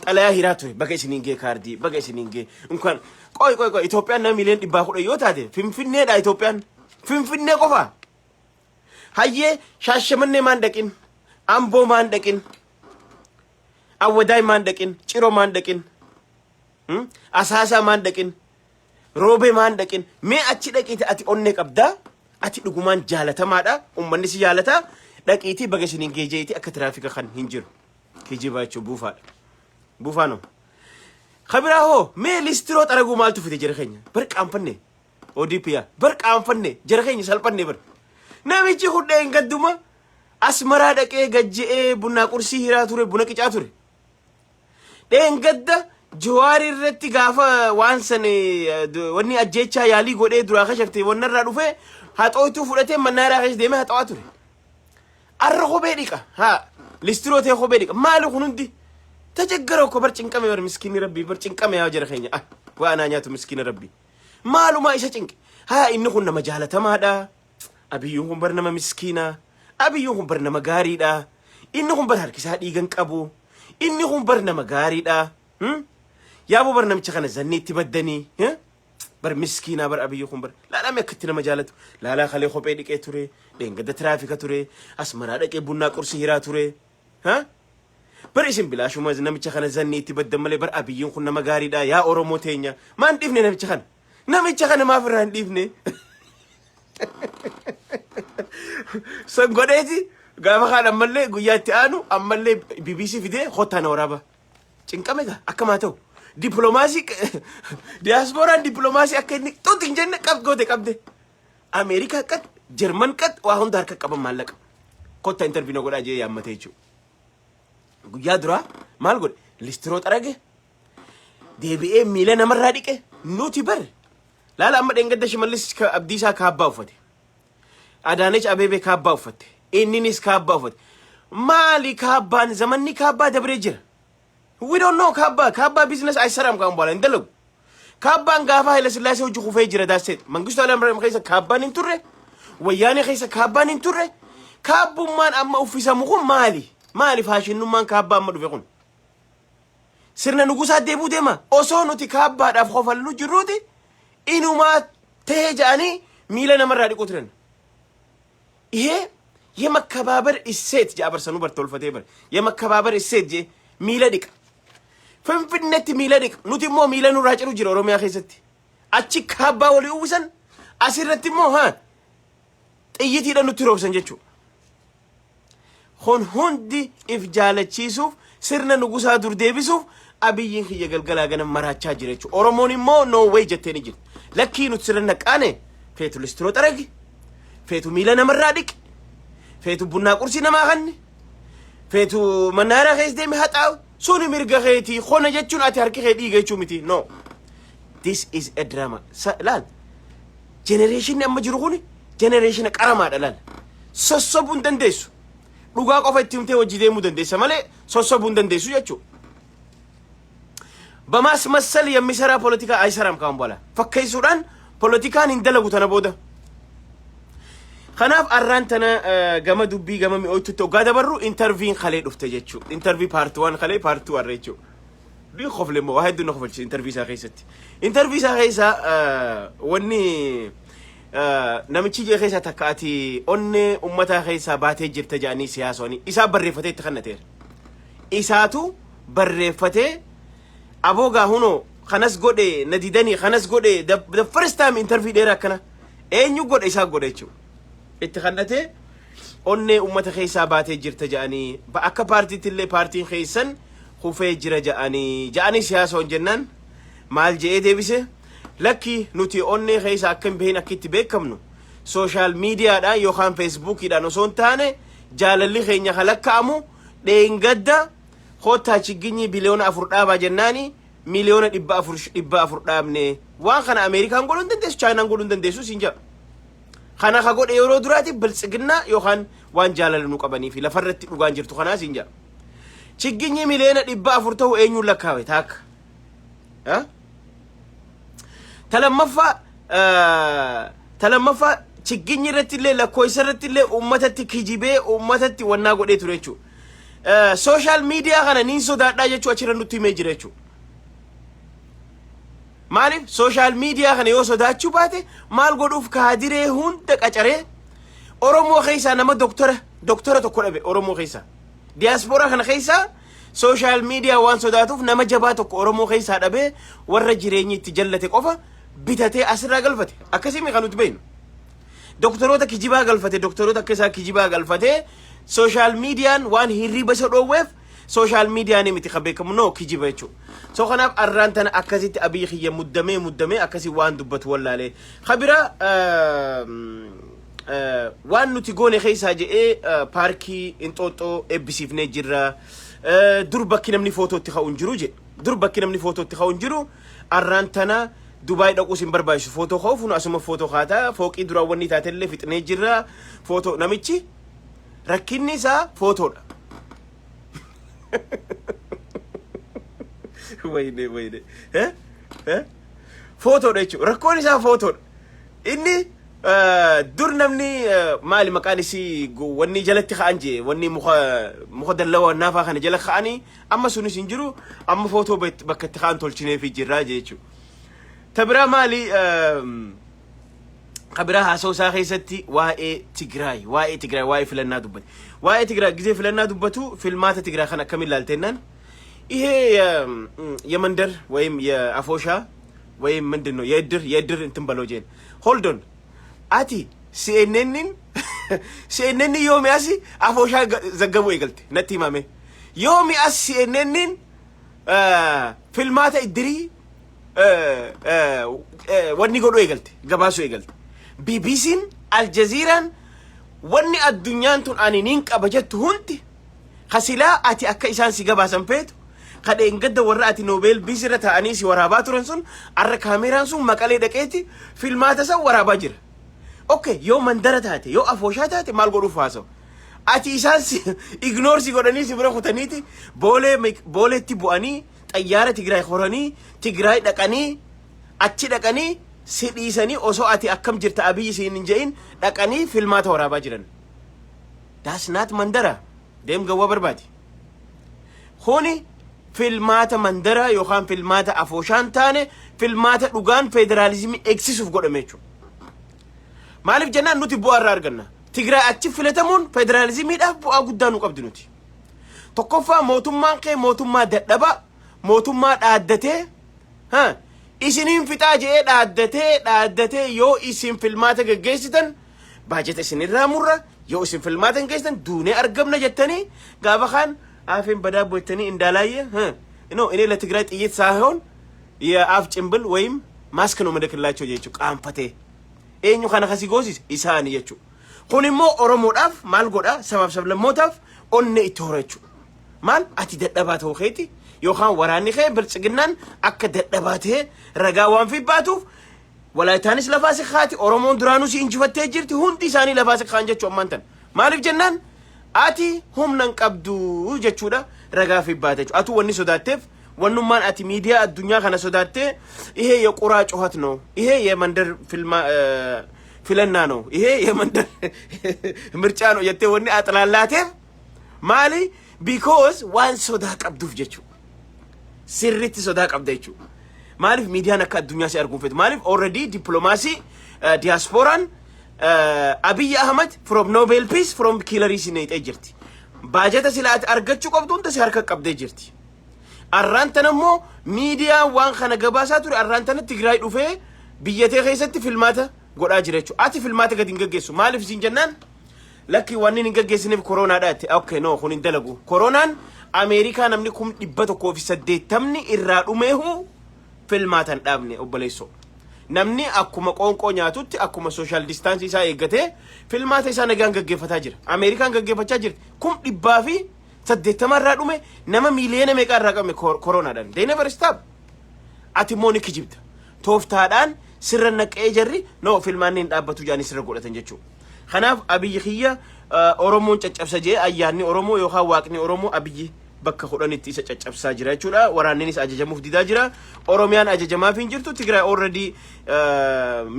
Xalayaa hiraa ture, baga isiniin gee kaardii baga isiniin gee እንኳን. ቆይ ቆይ ቆይ, Itoophiyaan nama miliyoon 110 yoo taate, Finfinneedha Itoophiyaan. Finfinnee qofa. Hayyee, Shaashamannee maan dhaqin? Amboo maan dhaqin? Awwadaay maan dhaqin? Ciroo maan dhaqin? Asaasaa maan dhaqin? Roobee maan dhaqin? Mee achi dhaqiiti, ati onnee qabdaa, ati dhugumaan jaalatamaadha, ummanni si jaalataa, dhaqiitii baga isiniin geejeeti akka tiraafika kan hin jiru. Kijibaa jechuun buufaadha. Buufaa no. Kabiraa hoo, mee listiroo xaraguu maaltu fide jara keenya? Bar qaanfanne. ODP yaa bar qaanfanne jara keenya, salphanne bar. Namichi hudheen gadduma Asmaraa dhaqee gajje'ee bunaa qursii hiraa ture, buna qicaa ture. Dheengadda Jawaar irratti gaafa waan san wanni ajjeechaa yaalii godhee duraa kashafte wannarraa dhufee haxooytuu fudhatee mannaaraa keessa deemee haxawaa ture. Arra kophee dhiqa. Haa, listiroo ta'e kophee dhiqa. Maali kun hundi? Tajaggara okko bar, cinqame bar, miskiinni rabbii bar cinqame yaa jara keenya. Ah, waa anaa nyaatu miskiina rabbii. Maalumaa isa cinqe? Haa, inni kun nama jaalatamaadha. Abiyyuun kun bar nama miskiina. Abiyyuun kun bar nama gaariidha. Inni kun bar harkisaa dhiigan qabu. Inni kun bar nama gaariidha. Yaaboo bar namicha kana zanni itti baddanii. Bar miskiinaa bar Abiyyi kun bar. Laalaa akkatti nama jaalatu. Laalaa, kalee kophee dhiqee ture. Dheengadda tiraafika ture. Asmaraa dhaqee bunnaa qursii hiraa ture. Bar isin bilaashuma namicha kana zanni itti baddan malee bar Abiyyiin kun nama gaariidha. Yaa Oromoo teenya. Maan dhiifne namicha kana? Namicha kana maaf irraa hin dhiifne? San godheeti gaafa kaan ammallee guyyaa itti aanu ammallee BBC fidee kottaa na waraaba. Cinqame gaa akkamaa ta'u. Dippiloomaasii diyaaspooraan dippiloomaasii akka inni xuxi hin jenne qab goote qabde. Ameerikaa qad, Jarman qad, waa hunda harka qaban maallaqa. Kottaa interview na godhaa jee yaammatee jechuudha. Guyyaa duraa maal godhe? Listiroo xarage, deebi'ee miila namarraa dhiqe. Nuti bar laala, amma dheengadda Shimallis Abdiisaa kaabbaa uffate. Adaanech Abeebee kaabbaa uffatte. Inninis kaabbaa uffate. Maali kaabbaan? Zamanni kaabbaa dabree jira. We don't know kaabbaa. Kaabbaa business አይሰራም ካሁን በኋላ hin dalagu. Kaabbaan gaafa Haile Sillaasee hojii kufee jira, that's it. Mangistu Hayilamaariyaam keessa kaabbaan hin turre. Wayyaanee keessa kaabbaan hin turre. Kaabbummaan amma uffisamu kun maali? Maali faashinnummaan kaabbaa amma dhufe kun? Sirna nugusaa deebuu deema. Osoo nuti kaabbaadhaaf kofallu jirruuti inumaa tahee ja'anii miila namarraa dhiquu turan. ይሄ የመከባበር እሴት jedha barsanuu bartolfatee bar የመከባበር እሴት jee miila dhiqa. Finfinneetti miila dhiqa. Nuti immoo miila nurraa ciru jira Oromiyaa keessatti. Achi kaabbaa walii uwwisan, asirratti immoo haa xiyyitiidhaan nutti roobsan jechuudha. Kun hundi if jaalachiisuuf, sirna nugusaa dur deebisuuf Abiyyiin kiyya galgalaa gana maraachaa jira jechuudha. Oromoon immoo no way jettee ni jirti. Lakkii, nuti sirna naqaane, feetu listiroo xaragi, feetu miila namarraa dhiqi, feetu bunnaa qursii namaa kanni, feetu mannaaraa keessa deemi haxaa'u, suni mirga keetii. Kona jechuun ati harki kee dhiiga jechuu miti. No. This is a drama. Laal. Generationni amma jiru kuni generationa qaramaadha, laal. Sossobuu hin dandeessu. Dhugaa qofa itti himtee hojii deemuu dandeessa malee sossobuu hin dandeessu jechuudha. በማስመሰል የሚሰራ ፖለቲካ አይሰራም ካሁን በኋላ። Fakkeessuudhaan poolitikaan hin dalagu tana booda. Kanaaf arraan tana gama dubbii gama mi'ooytutti hoggaa dabarru, interviewin kalee dhufte jechuudha. Interview part one kalee, part two har'a jechuudha. Ni kofle immoo, waa hedduu na kofalchise interview isaa keessatti. Interview isaa keessa wanni namichi jee keessa takka ati onnee ummataa keessaa baatee jirta jedhanii siyaasonni isaa barreeffatee itti kennateera. Isaatu barreeffatee aboogaa hunoo kanas godhe na didanii kanas godhe. The first time interview dheeraa akkana eenyu godhe? Isaa godhe jechuudha. Itti kannatee onnee ummata keessaa baatee jirta jedhanii, akka paartiitti illee paartiin keessan kufee jira jedhanii siyaasa jennaan maal je'ee deebise? Lakki, nuti onnee keessa akka hin bahin akka itti beekamnu social mediadhaan yookaan Facebookiidhaan osoo hin taane, jaalalli keenya kalakka'amu dheengadda koottaa chigginyi 4 biliyoona dhaabaa jennaani 400 miliyoona dhaabne. Waan kana Ameerikaan godhuu hin dandeessu, Chaayinaan godhuu hin dandeessu siin jedha. Kana ka godhe yeroo duraati biltsiginnaa yookaan waan jaalala nu qabanii fi lafarratti dhugaan jirtu kanaa siin jedha. Chigginyi 400 miliyoona ta'u eenyuun lakkaawe taakka? Ta lammaffaa, chigginyi irratti illee, lakkoofsa irratti illee uummatatti kijibee uummatatti wannaa godhee ture jechuudha. Social media kana niin sodaadhaa jechuu achirra nutti himee jira jechuudha. Maaliif social media kana yoo sodaachuu baate, maal godhuuf kaadiree hunda qacaree Oromoo keessaa nama doktora tokko dhabe Oromoo keessaa? Diyaaspooraa kana keessaa social media waan sodaatuuf nama jabaa tokko Oromoo keessaa dhabee warra jireenyi itti jallate qofa bitatee asirraa galfate. Akkasii kan nuti beeknu. Doktoroota kijibaa galfate, doktoroota akka isaa kijibaa galfatee social mediaan waan hirriba isa dhoowweef social mediaan miti kan beekamu, no, kijiba jechuudha. So kanaaf arraan tana akkasitti Abiyyi kiyya muddamee muddamee akkasii waan dubbatu wallaalee. Kabira waan nuti goone keessaa jedhee paarkii Inxooxxoo eebbisiifnee jirra. Dur bakki namni footootti ka'u hin jiru jedhe. Dur bakki namni footootti ka'u hin jiru. Arraan tana Dubaay dhaquus hin barbaachisu footoo ka'uuf, nu asuma footoo kaataa, fooqii duraan wanni taatellee fixnee jirra. Footoo namichi rakkinni isaa footoodha. Wayne wayne. Eh? Eh? Footoodha jechuudha. Rakkoon isaa footoodha. Inni dur namni maali maqaan isii wanni jalatti ka'an jee, wanni muka dallawaa naafaa kana jala ka'anii, amma sunis hin jiru, amma footoo bakka itti ka'an tolchineefii jirraa jee jechuudha. Ta biraa maali? Kabiraa haasa'u isaa keessatti waa'ee Tigraay, waa'ee filannaa dubbate. Waa'ee Tigraay gisee filannaa dubbatu, filmaata Tigraay kan akkamiin ilaaltennaan, ይሄ የመንደር ወይም የአፎሻ ወይም ምንድን ነው የእድር እንትን በለው ጄን። Hold on, ati CNNin yoomi asi አፎሻ ዘገቡ eegalte? Natti himame, yoomi as CNNin filmaata iddirii wanni godhu eegalte, gabaasuu eegalte? BBC'n, Aljazeeraan Wanni addunyaan tun ani nin qaba jettu hundi, kasilaa ati akka isaan si gabaasan feetu, kadheen gadda warra ati Nobel Peace irra taa'anii si waraabaa turan sun, arra kaameraan sun Maqalee dhaqeeti filmaata san waraabaa jira. Okay, yoo mandara taate, yoo afooshaa taate, maal godhuuf haasawu? Ati isaan si ignore si godhanii si bira kutaniiti Boolee Booleetti bu'anii, xayyaara Tigraay horanii, Tigraay dhaqanii, achi dhaqanii si dhiisanii, osoo ati "Akkam jirta Abiyyi?" siin hin je'in dhaqanii filmaata waraabaa jiran. That's not mandara. Deem gawwaa barbaadi. Kuni filmaata mandara yookaan filmaata afooshaan taane, filmaata dhugaan federaalizimii eegsisuuf godhame jechuudha. Maaliif jennaan, nuti bu'aa irraa arganna. Tigraay achi filatamuun federaalizimiidhaaf bu'aa guddaa nu qabdi nuti. Tokkoffaa, mootummaan kee mootummaa dadhabaa, mootummaa dhaaddatee, ha, isiniin fixaa je'ee dhaaddatee dhaaddatee, yoo isin filmaata geggeessitan baajata isinirraa murra, yoo isin filmaata hin geessitan duunee argamna jettanii, gaafa kaan አፌን በዳቦ jettanii እንዳላየ no እኔ ለትግራይ ጥይት ሳይሆን የአፍ ጭንብል ወይም ማስክ ነው ምልክላቸው jechuu qaanfatee. Eenyu kana kasi goosise? Isaani jechuu. Kun immoo Oromoodhaaf maal godha? Sabaaf sablammootaaf onne itti hora jechuudha. Maal, ati dadhabaa ta'uu keeti yookaan waraanni kee Biltsiginnaan akka dadhabaa ta'e ragaa waan fi baatuuf, Walaayitaanis lafaa si kaati, Oromoon duraanuu si injifattee jirti, hundi isaanii lafaa si kaan jechuu ammaan tan. Maaliif jennaan, ati humna hin qabdu jechuudha, ragaa fi baate jechuudha. Atu wanni sodaatteef, wannummaan ati miidiyaa addunyaa kana sodaattee, ይሄ የቁራ ጩኸት ነው፣ ይሄ የመንደር ፊልማ ፊለና ነው፣ ይሄ የመንደር ምርጫ ነው jettee wanni axlaalaateef maali? Because waan sodaa qabduuf jechuudha. Sirriitti sodaa qabda jechuudha. Maaliif miidiyaan akka addunyaa si arguun feetu? Maaliif already dippiloomaasii diyaaspooraan Abiy Ahmad from Nobel Peace from killerii si neexee jirti. Baajata sila ati argachuu qabdu hunda si harka qabdee jirti. Arraan tana immoo miidiyaan waan kana gabaasaa ture, arraan tana Tigraay dhufee biyyatee keessatti filmaata godhaa jira jechuudha. Ati filmaata gadi hin gaggeessu. Maaliif siin jennaan, lakki wanni hin gaggeessineef koronaadha jette. Okay, no, kun hin dalagu. Koronaan Ameerikaa namni 180,000 irraa dhumeehu filmaata hin dhaabne, obboleessoo. Namni akkuma qoonqoo nyaatutti, akkuma social distance isaa eeggatee filmaata isaa nagaan gaggeeffataa jira. Ameerikaan gaggeeffachaa jirti. 180,000 irraa dhume, nama miiliyoona meeqaa irraa qabame koronaadhaan. They never stop. Ati immoo ni kijibda. Tooftaadhaan sirra naqee jarri no filmaanni hin dhaabbatu jedhanii sirra godhatan jechuudha. Kanaaf Abiyyi kiyya Oromoon caccabsa jee, ayyaanni Oromoo yookaan Waaqni Oromoo Abiyyi bakka 10tti isa caccabsaa jira jechuudha. Waraanninis ajajamuuf didaa jira. Oromiyaan ajajamaaf hin jirtu. Tigraay already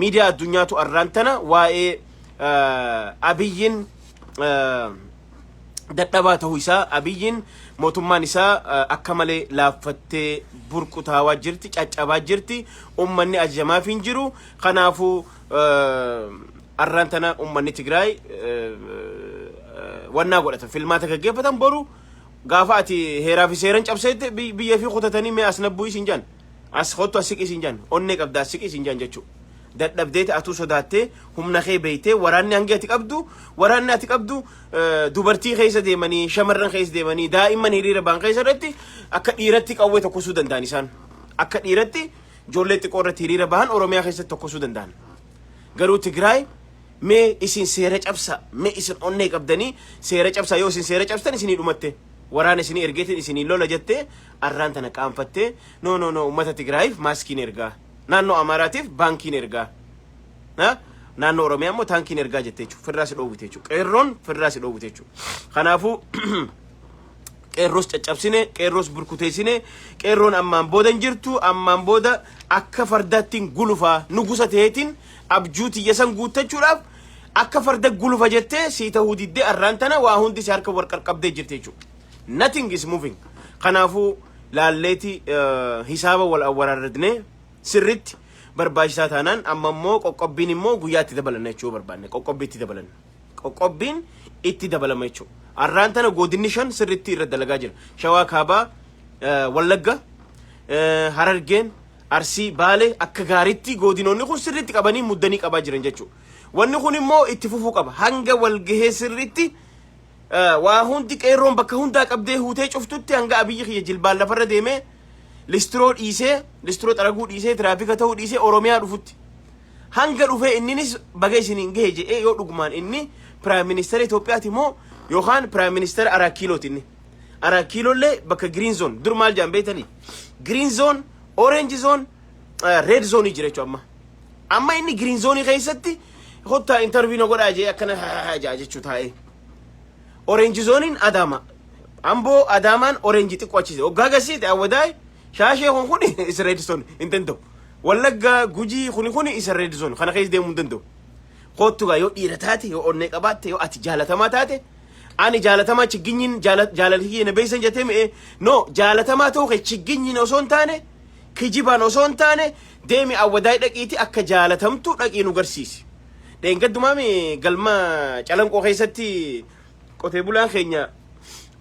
miidiyaa addunyaatu arraan tana waa'ee Abiyyiin dadhabaa ta'uu isaa, Abiyyiin mootummaan isaa akka malee laaffattee burqutaawaa jirti, caccabaa jirti, ummanni ajajamaaf hin jiru. Kanaafuu arraan tana ummanni Tigraay wannaa godhatan, filmaata gaggeeffatan. Boru gaafa ati heeraa fi seeran cabseette biyya fi kutatanii, mee as nabbuu isin jaan, as kottu, as siqi isin jaan, onnee qabda, as siqi isin jaan jechuudha. Dadhabdeeti atuu sodaattee, humna kee beeytee, waraanni hangi ati qabdu, waraanni ati qabdu dubartii keessa deemanii, shamarran keessa deemanii, daa'imman hiriira baan keessa irratti akka dhiiratti qawwee tokkosuu danda'an. Isaan akka dhiiratti ijoollee xiqqoo irratti hiriira bahan Oromiyaa keessatti tokkosuu danda'an. Garuu Tigraay, mee isin seera cabsa, mee isin onnee qabdanii seera cabsa? Yoo isin seera cabstan isinii dhumatte, waraana isinii ergeetiin isinii lola jettee arraan tana qaanfattee, no, no, no, ummata Tigraayiif maaskiin ergaa, naannoo Amaaraatiif baankiin ergaa, naannoo Oromiyaa immoo taankiin ergaa jettee jechuudha. Firraa si dhoowwite jechuudha. Qeerroon firraa si dhoowwite jechuudha. Kanaafuu qeerroos caccabsine, qeerroos burkuteessine, qeerroon ammaan booda hin jirtu. Ammaan booda akka fardaattiin gulufaa, nugusa ta'eetiin abjuu tiyya san guuttachuudhaaf akka farda gulufa jettee sii ta'uu diddee, arraan tana waa hundi si harka wal qarqabdee jirti jechuudha. Nothing is moving. Kanaafuu laalleeti hisaaba wal awwaraarratnee sirritti barbaachisaa taanaan, amma immoo qoqqobbiin immoo guyyaa itti dabalanna jechuu barbaanne, qoqqobbii itti dabalanna. Qoqqobbiin itti dabalama jechuudha. Arraan tana godinni shan sirritti irra dalagaa jira. Shawaa Kaabaa, Wallagga, Harargeen, Arsii, Baalee akka gaariitti godinoonni kun sirriitti qabanii muddanii qabaa jiran jechuudha. Wanni kun immoo itti fufuu qaba. Hanga walgahee sirriitti waa hundi qeerroon bakka hundaa qabdee huutee cuftutti, hanga Abiyyi kiyya jilbaan lafarra deemee listiroo dhiisee, listiroo xaraguu dhiisee, tiraafika ta'uu dhiisee Oromiyaa dhufutti. Hanga dhufee inninis baga isiniin gahe jedhee, yoo dhugumaan inni Prime Minister Itoophiyaati moo yookaan Prime Minister Araa Kiilooti? Inni Araa Kiiloollee bakka green zone dur maal jedhan beektanii? Green zone, orange zone, red zone jira jechuudha. Amma inni green zone keessatti "Kottaa interview na godhaa" jee akkana jaa jechuu taa'ee. Orange zoneiin Adaama. Amboo Adaamaan orange xiqqoo achise. Waggaa gasiite Awwadaay Shaashee kun isa red zone hin danda'u. Wallaggaa Gujii kuni isa red zone kana keessa deemuu hin danda'u. Kottu gaa, yoo dhiira taate, yoo onnee qabaatte, yoo ati jaalatamaa taate, ani jaalatamaa chigginyiin jaalalli na beeysan jettee mi'ee no jaalatamaa ta'uu kee chigginyiin osoo hin taane, kijibaan osoo hin taane, deemi Awwadaay dhaqiiti akka jaalatamtu dhaqii nu garsiisi. Dheengaddumaami galma Calanqoo keessatti qotee bulaan keenya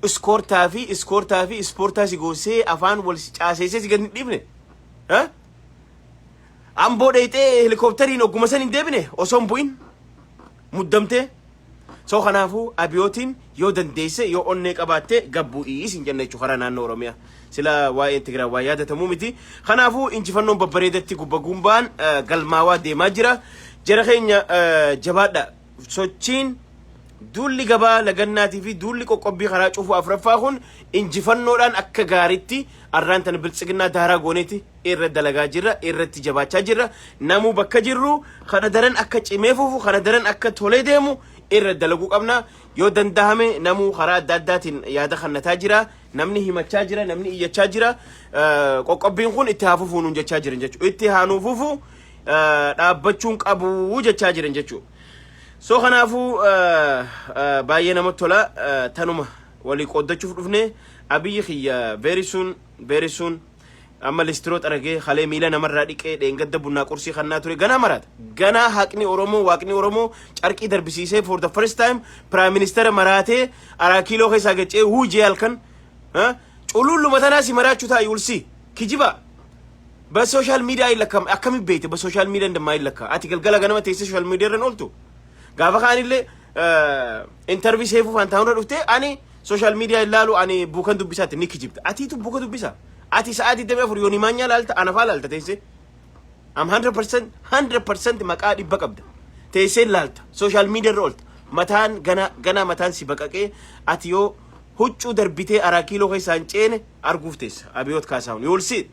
iskoortaa fi iskoortaa fi ispoortaa si goosee afaan wal si caaseessee si gad hin dhiifne. Amboo dheeyxee helikooптariin ogguma san hin deebine osoo hin bu'in muddamtee. So kanaafuu Abiyootiin yoo dandeesse, yoo onnee qabaatte, gabbu'ii isin jenna jechuudha karaa naannoo Oromiyaa. Sila waa'ee Tigraay waa yaadatamuu miti. Kanaafuu injifannoon babbareedatti gubba gumbaan galmaawaa deemaa jira. Jara keenya, jabaadha. Sochiin duulli gabaa lagannaatii fi duulli qoqqobbii karaa cufuu afuraffaa kun injifannoodhaan akka gaariitti arraan tana Biltsiginnaa daaraa gooneeti irra dalagaa jirra, irratti jabaachaa jirra. Namuu bakka jirru kana daran akka cimee fufu, kana daran akka tolee deemu irra dalaguu qabna. Yoo dandahame namuu karaa adda addaatiin yaada kannataa jira, namni himachaa jira, namni iyyachaa jira. Qoqqobbiin kun itti haa fufuu nuun jechaa jiran jechuudha. Itti haa nuu fufu, dhaabbachuun qabu jechaa jiran jechuudha. So kanaafuu baay'ee namatti tola. Tanuma walii qooddachuuf dhufne. Abiyyi kiyya very soon, very soon. Amma listiroo xaragee halee miila namarraa dhiqee, dheengadda bunnaa qursii kannaa ture, ganaa maraata. Ganaa haqni Oromoo, Waaqni Oromoo carqii darbisiisee for the first time prime minister maraatee Araa Kiiloo keessaa gacee huujee halkan cululluma tanaa si maraachuu ta'a yulsi kijiba. በ social media ይለካም akkami beeyte? በ social media እንደማይለካ ati galgala ganama teessee social media irra ooltu. Gaafa kaanillee interview seefuu faantaahun irra dhuftee "Ani social media ilaalu, ani buukan dubbisaatti" ni kijibta. Atiitu buuka dubbisa. Ati sa'aa 24 yoonii maanyaa laalta, anafaa laalta teessee. Am 100% 100% maqaa dhibba qabda. Teessee laalta, social media irra oolta. Mataan gana gana mataan si baqaqee ati yoo huccuu darbitee Araa Kiiloo keessaa hin ceene arguuf teessa. Abiyoot Kaasaahun yoolsi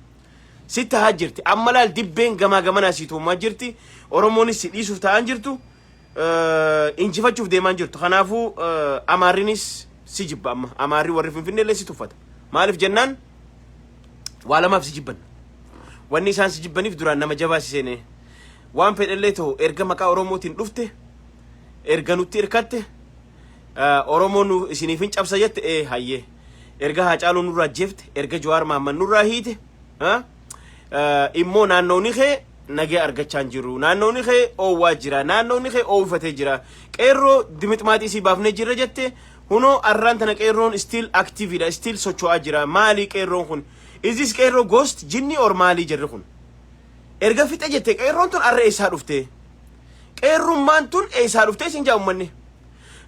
sitti haa jirti. Amma laal, dibbeen gamaa gamanaa si tuumaa jirti. Oromoonis si dhiisuuf ta'an jirtu. Injifachuuf deemaa jirtu. Kanaafuu Amaarrinis si jibba amma. Amaarri warri Finfinnee illee si tuffata. Maaliif jennaan, waa lamaaf si jibban. Wanni isaan si jibbaniif duraan nama jabaa si seene. Waan fedhallee ta'u, erga maqaa Oromootiin dhufte, erga nutti hirkatte, Oromoo nu isiniif hin cabsa jette, ee hayyee, erga Haacaaluu nurraa jeefte, erga Jawaar Mahammad nurraa hiite, immoo naannooni kee nagee argachaa hin jiru. Naannooni kee oowwaa jira. Naannooni kee oowwifatee jira. Qeerroo dimixmaaxii sii baafnee jirra jette. Hunoo arraan tana qeerroon still activeidha. Still socho'aa jira. Maali qeerroon kun? Is this qeerroo ghost, jinni or maalii jirri kun? Erga fixe jette, qeerroon tun arra eessaa dhufte? Qeerrummaan tun eessaa dhufte isin jaa ummanni?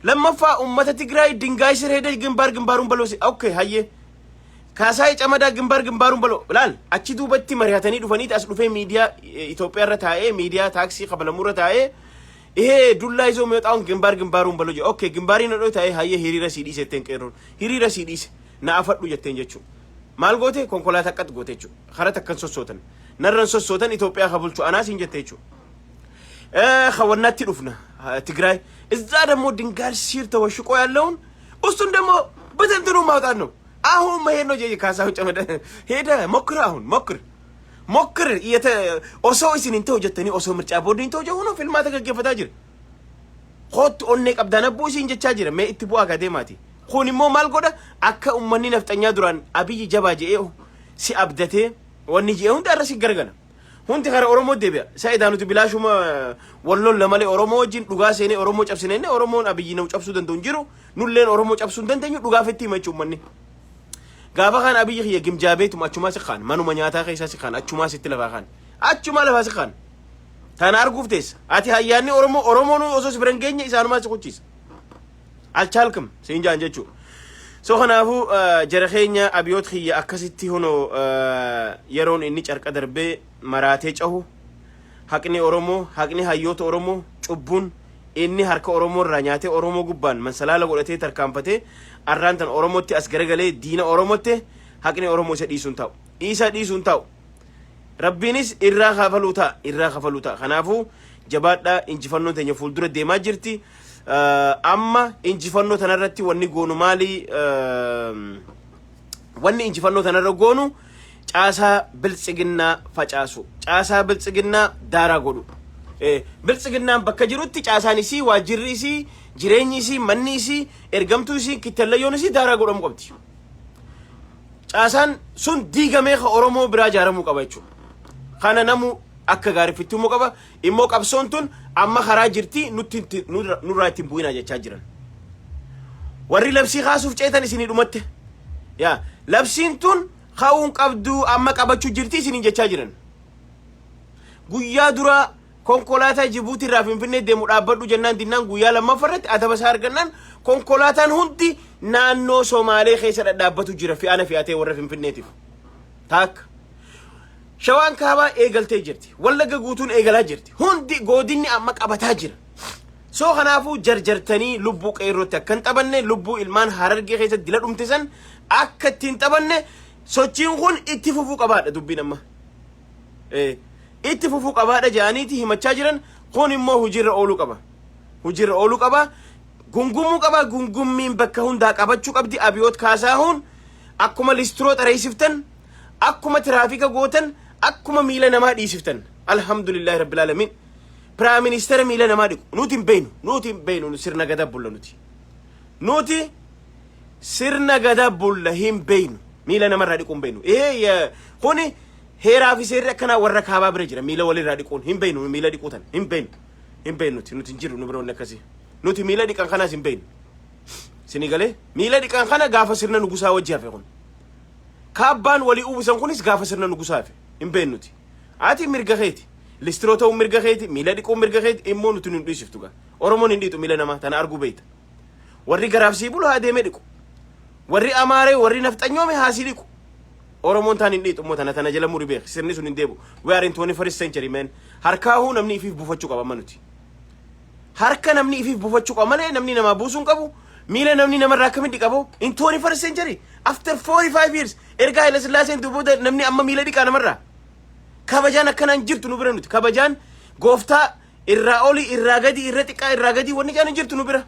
Lammaffaa, ummata Tigraay ድንጋይ ስር ሄደ ግንባር ግንባሩን በለው. Okay, hayyee. Kaasaayii Camadaa ግንባር ግንባሩን በለው. Laal, achi duubatti mari'atanii dhufaniiti as dhufee miidiyaa Itoophiyaa irra taa'ee, miidiyaa taaksii kafalamuu irra taa'ee "ይሄ ዱላ ይዞ የሚወጣውን ግንባር ግንባሩን በለው" jedhe. Okay, ግንባariin hodhoo taa'ee, hayyee, hiriira sii dhiise jetteen. Qeerroon hiriira sii dhiise, na afadhu jetteen jechuudha. Maal goote? Konkolaataa qat goote jechuudha. Karaa takkan sossootan. Narran sossootan, Itoophiyaa ka bulchu anaa siin jette jechuudha. ከወናቲ dhufna ትግራይ እዛ ደግሞ ድንጋይ ሲር ተወሽቆ ያለውን እሱን ደግሞ በትንትኑ ማውጣት ነው። አሁን መሄድ ነው። ካሳሁን ጨመዳ ሄደ ሞክር፣ አሁን ሞክር ሞክር። Osoo isin hin ta'u jettanii, osoo mircaa booddi hin ta'u jedhu filmaata gaggeeffataa jira. Kootu onnee qabdaan abbuu isin jechaa jira. Mee itti bu'aa gadeemaati. Kun immoo maal godha? Akka uummanni nafxanyaa duraan Abiyyi jabaa je'ee si abdatee wanni je'ee hundi irra si gargala. Hundi kara Oromoo deebi'a. Sa'idaa nuti bilaashuma wallolla malee Oromoo wajjin dhugaa seenee Oromoo cabsinee Oromoon Abiyyi nama cabsuu danda'u hin jiru. Nulleen Oromoo cabsuu hin dandeenyu, dhugaaf itti hima jechuun uummanni. Gaafa kaan Abiyyi kiyya gimjaabeetuma achumaa si kaan, manuma nyaataa keessaa si kaan, achumaa sitti lafaa kaan, achumaa lafaa si kaan. Tana arguuf teessa. Ati hayyaanni Oromoo Oromoon osoo si bira hin geenye isaanumaa si kuchisa. Alchaalkam siin jaan jechuudha. So kanaafuu jara keenya, Abiyoot kiyya akkasitti hunoo yeroon inni carqa darbee maraatee cahu, haqni Oromoo, haqni hayyoota Oromoo, cubbuun Inni harka Oromoo irraa nyaatee, Oromoo gubbaan mansalaala godhatee tarkaanfatee, arraan tan Oromootti as garagalee diina Oromootti. Haqni Oromoo isa dhiisuun ta'u, isa dhiisuun ta'u, Rabbiinis irraa kafaluu ta'a, irraa kafaluu ta'a. Kanaafuu jabaadhaa, injifannoon teenya fuuldura deemaa jirti. Amma injifannoo tanarratti wanni goonu maali? Wanni injifannoo tanarra goonu caasaa Biltsiginnaa facaasu, caasaa Biltsiginnaa daaraa godhu. Biltsiginnaan bakka jirutti caasaan isii, waajjirri isii, jireenyi isii, manni isii, ergamtuu isii, kittallayyoon isii daaraa godhamuu qabdi. Caasaan sun diigamee ka Oromoo biraa ijaaramuu qaba jechuudha. Kana namu akka gaariitti immoo qaba. Immoo qabsoon tun amma karaa jirti, nutti nurraa ittiin bu'inaa jechaa jiran. Warri labsii kaasuuf ceetan isinii dhumatte. Yaa, labsiin tun ka'uun qabduu, amma qabachuu jirti isiniin jechaa jiran. Guyyaa dura konkolaataa Jibuutii irraa Finfinnee deemu dhaabbadhu jennaan dinnaan, guyyaa lammaffaa irratti adaba isaa argannaan konkolaataan hundi naannoo Somaalee keessa dhadhaabbatu jira, fe'ana fe'atee warra Finfinneetiif. Taakka. Shawaan Kaabaa eegaltee jirti. Wallagga guutuun eegalaa jirti. Hundi godinni amma qabataa jira. So kanaafuu jarjartanii lubbuu qeerrootti akka hin taphanne, lubbuu ilmaan Harargee keessatti dila dhumte san akka ittiin taphanne, sochiin kun itti fufuu qabaadha dubbiin amma. Itti fufuu qabaadha jedhaniiti himachaa jiran. Kun immoo hojiirra ooluu qaba. Hojiirra ooluu qaba. Gungumuu qaba. Gungummiin bakka hundaa qabachuu qabdi. Abiyoot Kaasaahuun akkuma listiroo xareessiftan, akkuma tiraafika gootan, akkuma miila namaa dhiisiftan. Alhamdulillahi rabbil alamin. Prime minister miila namaa dhiqu. Nuti hin beeynu. Nuti hin beeynu, sirna gadaa bulla nuti. Nuti sirna gadaa bulla, hin beeynu. Miila namarraa dhiquu hin beeynu. Ee, kuni heeraa fi seerri akkanaa warra kaabaa bira jira. Miila walirraa dhiquun hin beeynu, miila dhiquu tan hin beeynu. Hin beeynu nuti, nuti hin jirru nu bira wanni akkasii. Nuti miila dhiqan kanaas hin beeynu. Sini galee, miila dhiqan kana gaafa sirna nugusaa wajji hafe kun. Kaabbaan walii uwwisan kunis gaafa sirna nugusaa hafe. Hin beeknuti. Ati mirga keeti. Listiroo ta'uun mirga keeti, miila dhiquun mirga keeti, immoo nuti nun dhiisiftu gaa. Oromoon hin dhiitu miila namaa, tana arguu beekta. Warri garaaf sii bulu haa deemee dhiqu. Warri Amaaree, warri nafxanyoome haa sii dhiqu. Oromoon taan hin dhiitu immoo, tana jala muri beek, sirni sun hin deebu. We are in 21st century, man. Harkaahuu namni ifiif buufachuu qaba amma nuti. Harka namni ifiif buufachuu qaba malee namni namaa buusuu hin qabu. Miila namni namarraa akkamitti dhiqabu? In 21st century, after 45 years, erga Haile Sillaaseen booda namni amma miila dhiqaa namarraa. Kabajaan akkanaan jirtu nu bira nuti. Kabajaan gooftaa irraa olii, irraa gadi, irra xiqqaa, irraa gadi wanni jaan hin jirtu nu bira.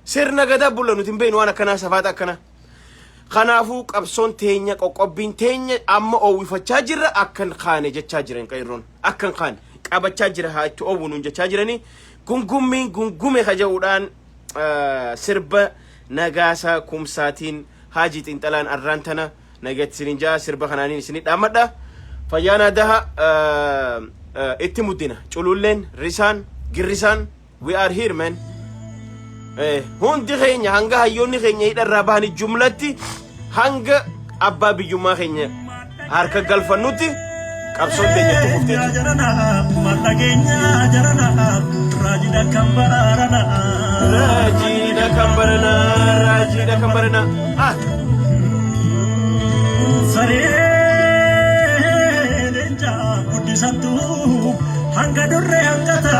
Sirna gadaa bulla, nuti hin beeknu waan akkanaa, safaata akkanaa. Kanaafuu qabsoon teenya, qoqqobbiin teenya amma oowwifachaa jirra, akkan kaane jechaa jiran qeerroon, akkan kaane qabachaa jira, haa itti oowwu nuun jechaa jiranii. Gungummiin gungume kaja'uudhaan sirba Nagaasaa Kumsaatiin Haajii Xinxalaan arraan tana nagatti isinin ja'a, sirba kanaaniin isinii dhaammadha. Fayyaanaa daha, itti muddina, cululleen risaan girrisaan, we are here, man. Hundi keenya hanga hayyoonni keenya hidharraa bahanii jumlatti, hanga abbaa biyyummaa keenya harka galfannutti qabsoon teenya itti fufte jechuudha. Raajiidha kan baranaa, raajiidha kan baranaa. Ah! Saree leencaa guddisattu hanga durree hanqata,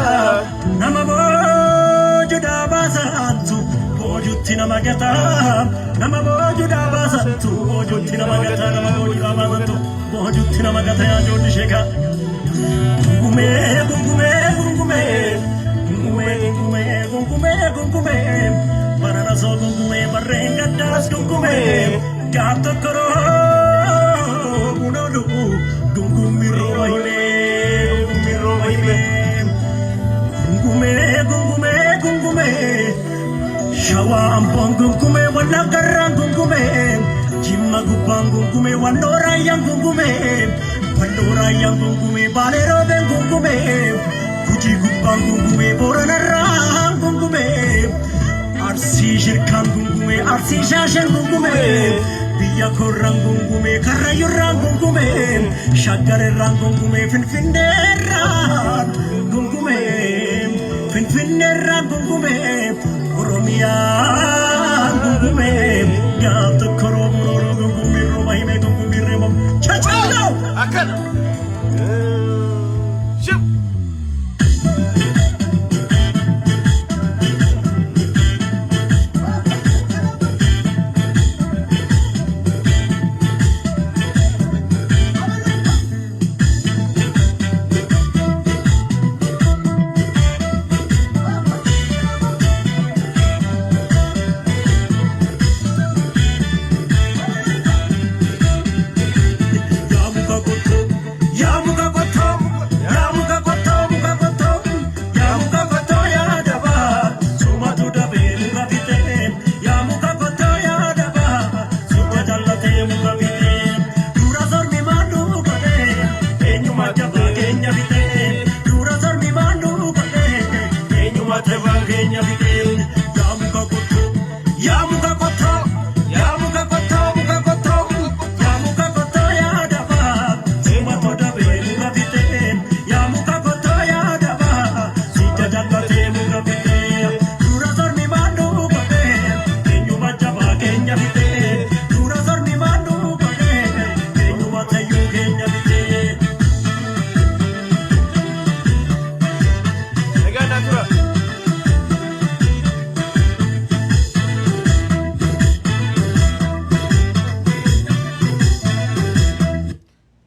nama boojuudhaa baasantu boojutti nama gata, nama boojuudhaa baasantu boojutti nama gata, nama boojuudhaa baasantu boojutti nama gata. Yaa ijoolli sheekaa, gungumee gungumee gungumee gungumee gungumee gungumee gungumee barara soo gungumee barreen gaddaas gungumee gaaf tokko roobuun oolu gungummi rooba himee, gungummi rooba himee, gungumee gungumee gungumee. Shawaa Amboon gungumee, Wallaggarraan gungumee, Jimma gubbaan gungumee, Walloo Raayyaan gungumee, Walloo Raayyaan gungumee, Baalee Roobeen gungumee, Gujii gubbaan gungumee, Booranarraan gungumee, Arsii Shirkaan gungumee, Arsii Shaashan gungumee, biyya korraan gungumee, Karrayyurraan gungumee, Shaggarirraan gungumee, Finfinneerraan gungumee, Finfinneerraan gungumee, Oromiyaan gungumee, gaaf tokko roobu rooroo gungumee rooba himee gungumee reebo chachalloo. Akkana. Shib. keenya fixee. Yaa muka qottoo, yaa muka qottoo, yaa muka qottoo, muka qottoo, yaa muka qottoo yaa dabaa, sumatu dabee muka fixee. Yaa muka qottoo yaa dabaa, si jajjallatee muka fixee. Dura sormi maanduu qabee, eenyuma jabaa keenya fixee. Dura sormi maanduu qabee, eenyuma tayyuu keenya fixee. Nagaa naa tura.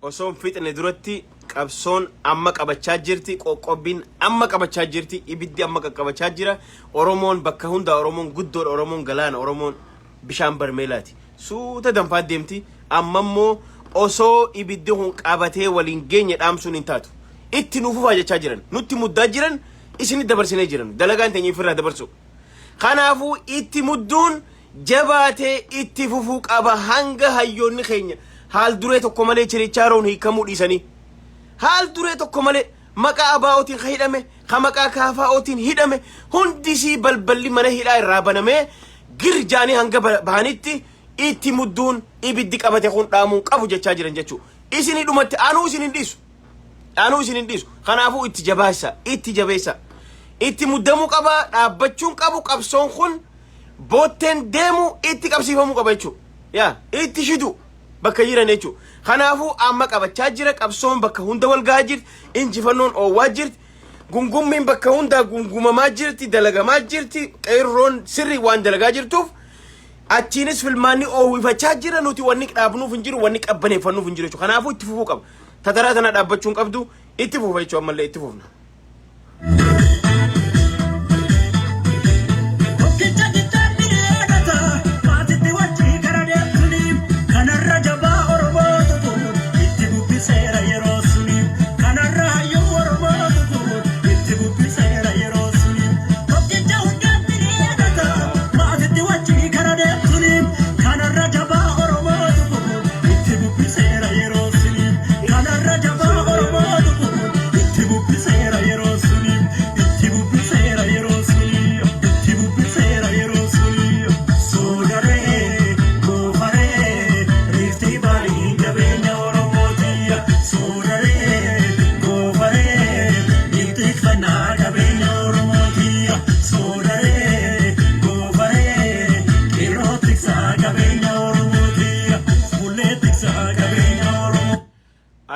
Osoo hin fixne duratti, qabsoon amma qabachaa jirti, qoqqobbiin amma qabachaa jirti, ibiddi amma qaqqabachaa jira. Oromoon bakka hundaa, Oromoon guddoodha, Oromoon galaana, Oromoon bishaan barmeelaati. Suuta danfaa deemti. Amma immoo osoo ibiddi kun qabatee waliin geenye dhaamsuun hin taatu. Itti nuuf fufaa jechaa jiran, nutti muddaa jiran, isinit dabarsinee jiran. Dalagaan teenya ifirraa dabarsu. Kanaafuu itti mudduun jabaatee itti fufuu qaba hanga hayyoonni keenya haal duree tokko malee chirichaaroon hiikamuu dhiisanii. Haal duree tokko malee maqaa ABO'tiin ka hidhame, ka maqaa KFO'tiin hidhame hundisii balballi mana hidhaa irraa banamee gir jaanii hanga bahanitti itti mudduun ibiddi qabate kun dhaamuu qabu jechaa jiran jechuudha. Isinii dhumatti anuu isin hin dhiisu. Anuu isin hin dhiisu. Kanaafuu itti jabaassa, itti jabeessa. Itti muddamuu qaba, dhaabbachuun qabu, qabsoon kun bootteen deemu itti qabsiifamuu qaba jechuudha. Yaa itti shidu bakka jiran jechuudha. Kanaafuu amma qabachaa jira, qabsoon bakka hunda wal gahaa jirti, injifannoon oowwaa jirti. Gungummiin bakka hundaa gungumamaa jirti, dalagamaa jirti, qeerroon sirrii waan dalagaa jirtuuf achiinis filmaanni oowwifachaa jira. Nuti wanni dhaabnuuf hin jiru, wanni qabbaneeffannuuf hin jiru jechuudha. Kanaafuu itti fufuu qaba. Tataraa tana dhaabbachuu hin qabdu, itti fufa jechuudha, ammallee itti fufna. Tokkicha qixxaatti dheedata, maatitti wajji gara deemtuni. Kanarra jabaa Oromootu kun itti bubbiseera yeroo suni. Kanarra hayyuu Oromootu kun itti bubbiseera yeroo suni. Tokkicha hundaatti dheedata, maatitti wajji gara deemtuni. Kanarra jabaa Oromootu kun itti bubbiseera yeroo suni. Kanarra jabaa Oromootu kun itti bubbiseera yeroo suni. Itti bubbiseera yeroo suni. Itti bubbiseera yeroo suni. Soodaree, goofaree, Rift Valley jabeenya Oromooti. Soodaree, goofaree, ittikfannaa qabeenya Oromooti. Soodaree, goofaree, qeerroo tiksaa qabeenya Oromooti. Fuullee tiksaa qabeenya Oromoo.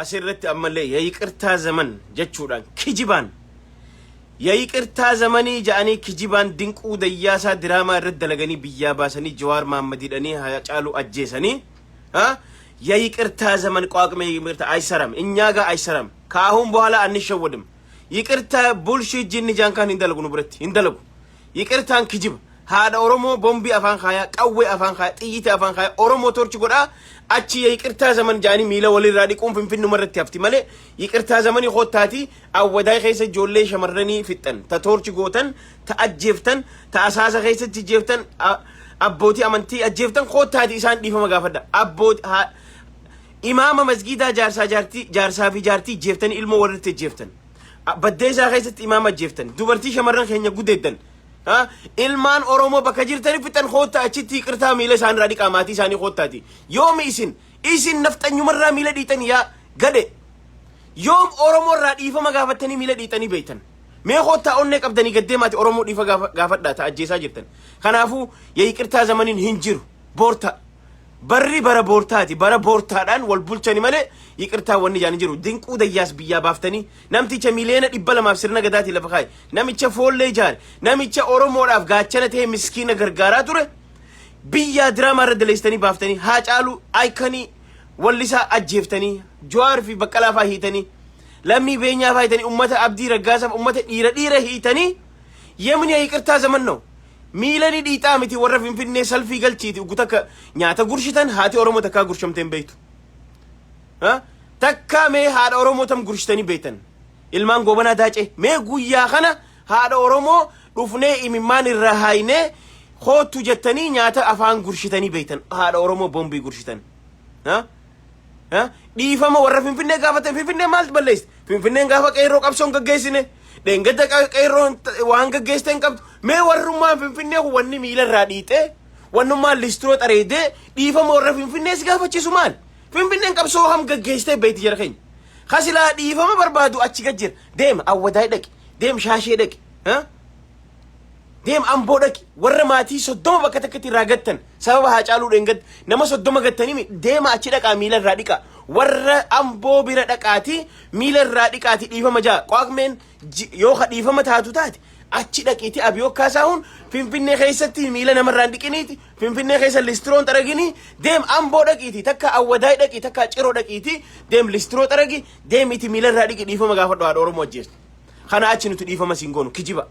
Asirratti ammallee የይቅርታ ዘመን jechuudhaan kijibaan የይቅርታ zamanii ja'anii kijibaan Dinquu Dayyaasaa diraamaa irratti dalaganii biyyaa baasanii, Jawaar Mahammad hidhanii, Haacaaluu ajjeesanii የይቅርታ ዘመን ቋቅሜ ይቅርታ አይሰራም፣ እኛ ጋር አይሰራም። ከአሁን በኋላ አንሸወድም። ይቅርታ bullshit jinni jaankaan hin dalagu, nu biratti hin dalagu. Yiqirtaan kijiba. Haadha Oromoo bombii afaan kaayaa, qawwee afaan kaayaa, xiyyitii afaan kaayaa, Oromoo torchi godhaa achi የይቅርታ ዘመን jaanii miila walirraa dhiquun Finfinnuma irratti hafti malee ይቅርታ zamanii koottaati Awwadaay keessa ijoollee shamarranii fixxan, ta torch gootan, ta ajjeeftan, ta Asaasa keessatti ajjeeftan, abbootii amantii ajjeeftan, koottaati isaan dhiifama gaafadha. Abbootii imaama masgiidaa, jaarsaa jaartii, jaarsaa fi jaartii ajjeeftanii, ilmoo walirratti ajjeeftan. Baddeessaa keessatti imaama ajjeeftan, dubartii shamarran keenya gudeeddan. Ilmaan Oromoo bakka jirtanii fixan, koottaa achitti ይቅርታ miila isaanirraa dhiqaa, maatii isaanii koottaati. Yoomi isin nafxanyumarraa miila dhiixan yaa gadhe? Yoom Oromoo irraa dhiifama gaafattanii miila dhiixanii beektan? Mee koottaa onnee qabdanii gaddee maatii Oromoo dhiifa gaafadhaa ta'a ajjeesaa jirtan. Kanaafuu የይቅርታ zamaniin hin jiru. Boortaa. Barri bara boortaati. Bara boortaadhaan wal bulchani malee ይቅርታ wanni jaan hin jiru. Dinquu Dayyaas biyyaa baaftanii, namticha 200,000,000 sirna gadaatii lafa kaa'e, namicha foollee ijaare, namicha Oromoodhaaf gaachana ta'e, miskiina gargaaraa ture, biyyaa diraamaa irra daleessitanii baaftanii, Haacaaluu ayikanii wallisaa ajjeeftanii, Jawaar fi Baqqalaa fa'aa hiitanii, Lammii Beenyaa fa'aa hiitanii, ummata Abdii Raggaasaaf ummata dhiira dhiira hiitanii የምን የይቅርታ ዘመን ነው? Miila ni dhiixaa miti, warra Finfinnee salfii galchiiti ugu takka nyaata gurshitan. Haati Oromoo takkaa gurshamtee hin beektu. Takkaa mee haadha Oromoo tam gurshitanii beektan? Ilmaan Goobanaa Daacee, mee guyyaa kana haadha Oromoo dhufnee imimmaan irraa haaynee koottu jettanii nyaata afaan gurshitanii beektan? Haadha Oromoo bombii gurshitan. Dhiifama warra Finfinnee gaafatan. Finfinnee maaltu balleessite? Finfinneen gaafa qeerroo qabsoon gaggeessine, dheengadda qeerroon waan gaggeessite hin qabdu. Mee warrummaan Finfinnee kun wanni miila irraa dhiixee, wannummaan listiroo xareedee dhiifama warra Finfinnee si gaafachiisu maali? Finfinneen qabsoo ham gaggeessitee beekti, jara keenya? Kasilaa dhiifama barbaadu achi gad jira. Deema Awwadaay dhaqi, deem Shaashee dhaqi, deem Amboo dhaqi. Warra maatii 30 bakka takkatti irraa gattan, sababa Haacaaluu dheengadda nama 30 gattanii, deema achi dhaqaa, miila irraa dhiqa. Warra Amboo bira dhaqaati, miila irraa dhiqaati, dhiifama jaa. Qaaqmeen yoo ka dhiifama taatu taate, achi dhaqiiti. Abiyoo Kaasahuun, Finfinnee keessatti miila namarraa hin dhiqiniiti, Finfinnee keessa listiroon xaraginii. Deem Amboo dhaqiiti, takka Awwadaay dhaqi, takka Ciroo dhaqiiti, deem listiroo xaragi, deemiti miila irraa dhiqi, dhiifama gaafadhu haadha Oromoo ajjeestu. Kana achi nuti dhiifama siin goonu. Kijiba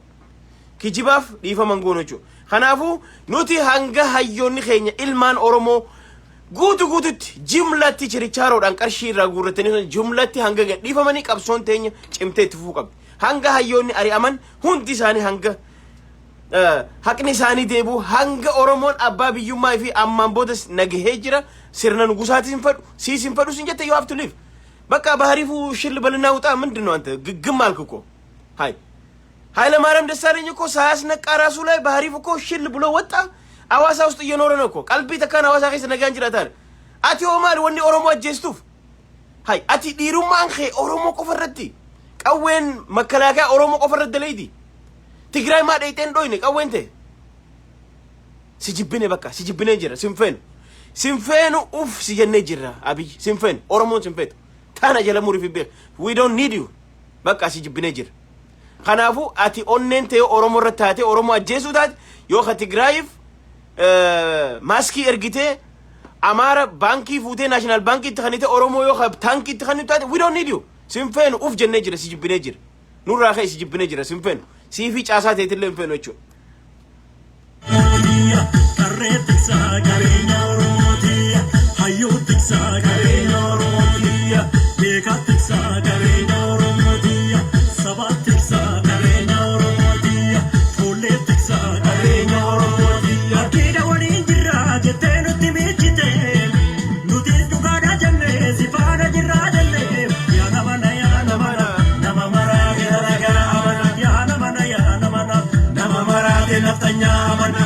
kijibaaf dhiifama hin goonu jechuudha. Kanaafuu nuti hanga hayyoonni keenya ilmaan Oromoo guutu guututti jimlatti chirichaaroodhaan qarshii irraa guurratanii jumlatti hanga gadhiifamanii, qabsoon teenya cimtee itti fufuu qabdi. Hanga hayyoonni ari'aman hundi isaanii, hanga haqni isaanii deebi'u, hanga Oromoon abbaa biyyummaa fi ammaan boodas nagahee jira, sirna nugusaatis hin fedhu, siis hin fedhu sin jette, you have to leave. በቃ ባህሪፉ ሽል በልና ውጣ። ምንድን ነው አንተ ግግም አልክ እኮ። ሀይ ኃይለ ማርያም ደሳለኝ እኮ ሳያስነቃ ራሱ ላይ ባህሪፍ እኮ ሽል ብሎ ወጣ። አዋሳ ውስጥ እየኖረ ነው እኮ። Qalbii takkaan Hawaasa keessa nagaan jiraatan. Ati hoo maali wanni Oromoo ajjeestuuf? Hay, ati dhiirummaan kee Oromoo qofa irratti, qawween makalaakaa Oromoo qofa irratti dalaydi. Tigraay maa dheeyxeen dhoyne qawween ta'e? Si jibbine, bakka si jibbinee jira. Sin feenu, sin feenu, uf si jennee jirra. Abiy, sin feenu, Oromoon sin feetu. Tana jala murii fi beek, we don't need you. Bakka si jibbinee jira. Kanaafuu ati onneen ta'e Oromoo irratti taate Oromoo ajjeesuu taate, yoo ka Tigraayiif maaskii ergitee, Amaara baankii fuutee National Baankiitti kanite, Oromoo yoo ka taankiitti kanitu taate, we don't need you. Sin feenu, uf jennee jira, si jibbinee jira. Nurraa ka'e, si jibbinee jira, sin feenu. Siifii caasaa ta'eetillee hin feenu jechuudha. Qarree tiksaa qabeenya Oromooti. Hayyuu tiksaa qabeenya Oromooti. Beekaa tiksaa qabeenya Oromooti. Sabaa tiksaa qabeenya Oromooti. Fuullee tiksaa qabeenya Oromooti. Abdiidha waliin jirra jettee nutti miichite. Nuti dhugaadha jennee si faana jirraa jennee. Yaa nama na, yaa nama na, nama maraate dalagaa amana. Yaa nama na, yaa nama na, nama maraate naftanyaa amana.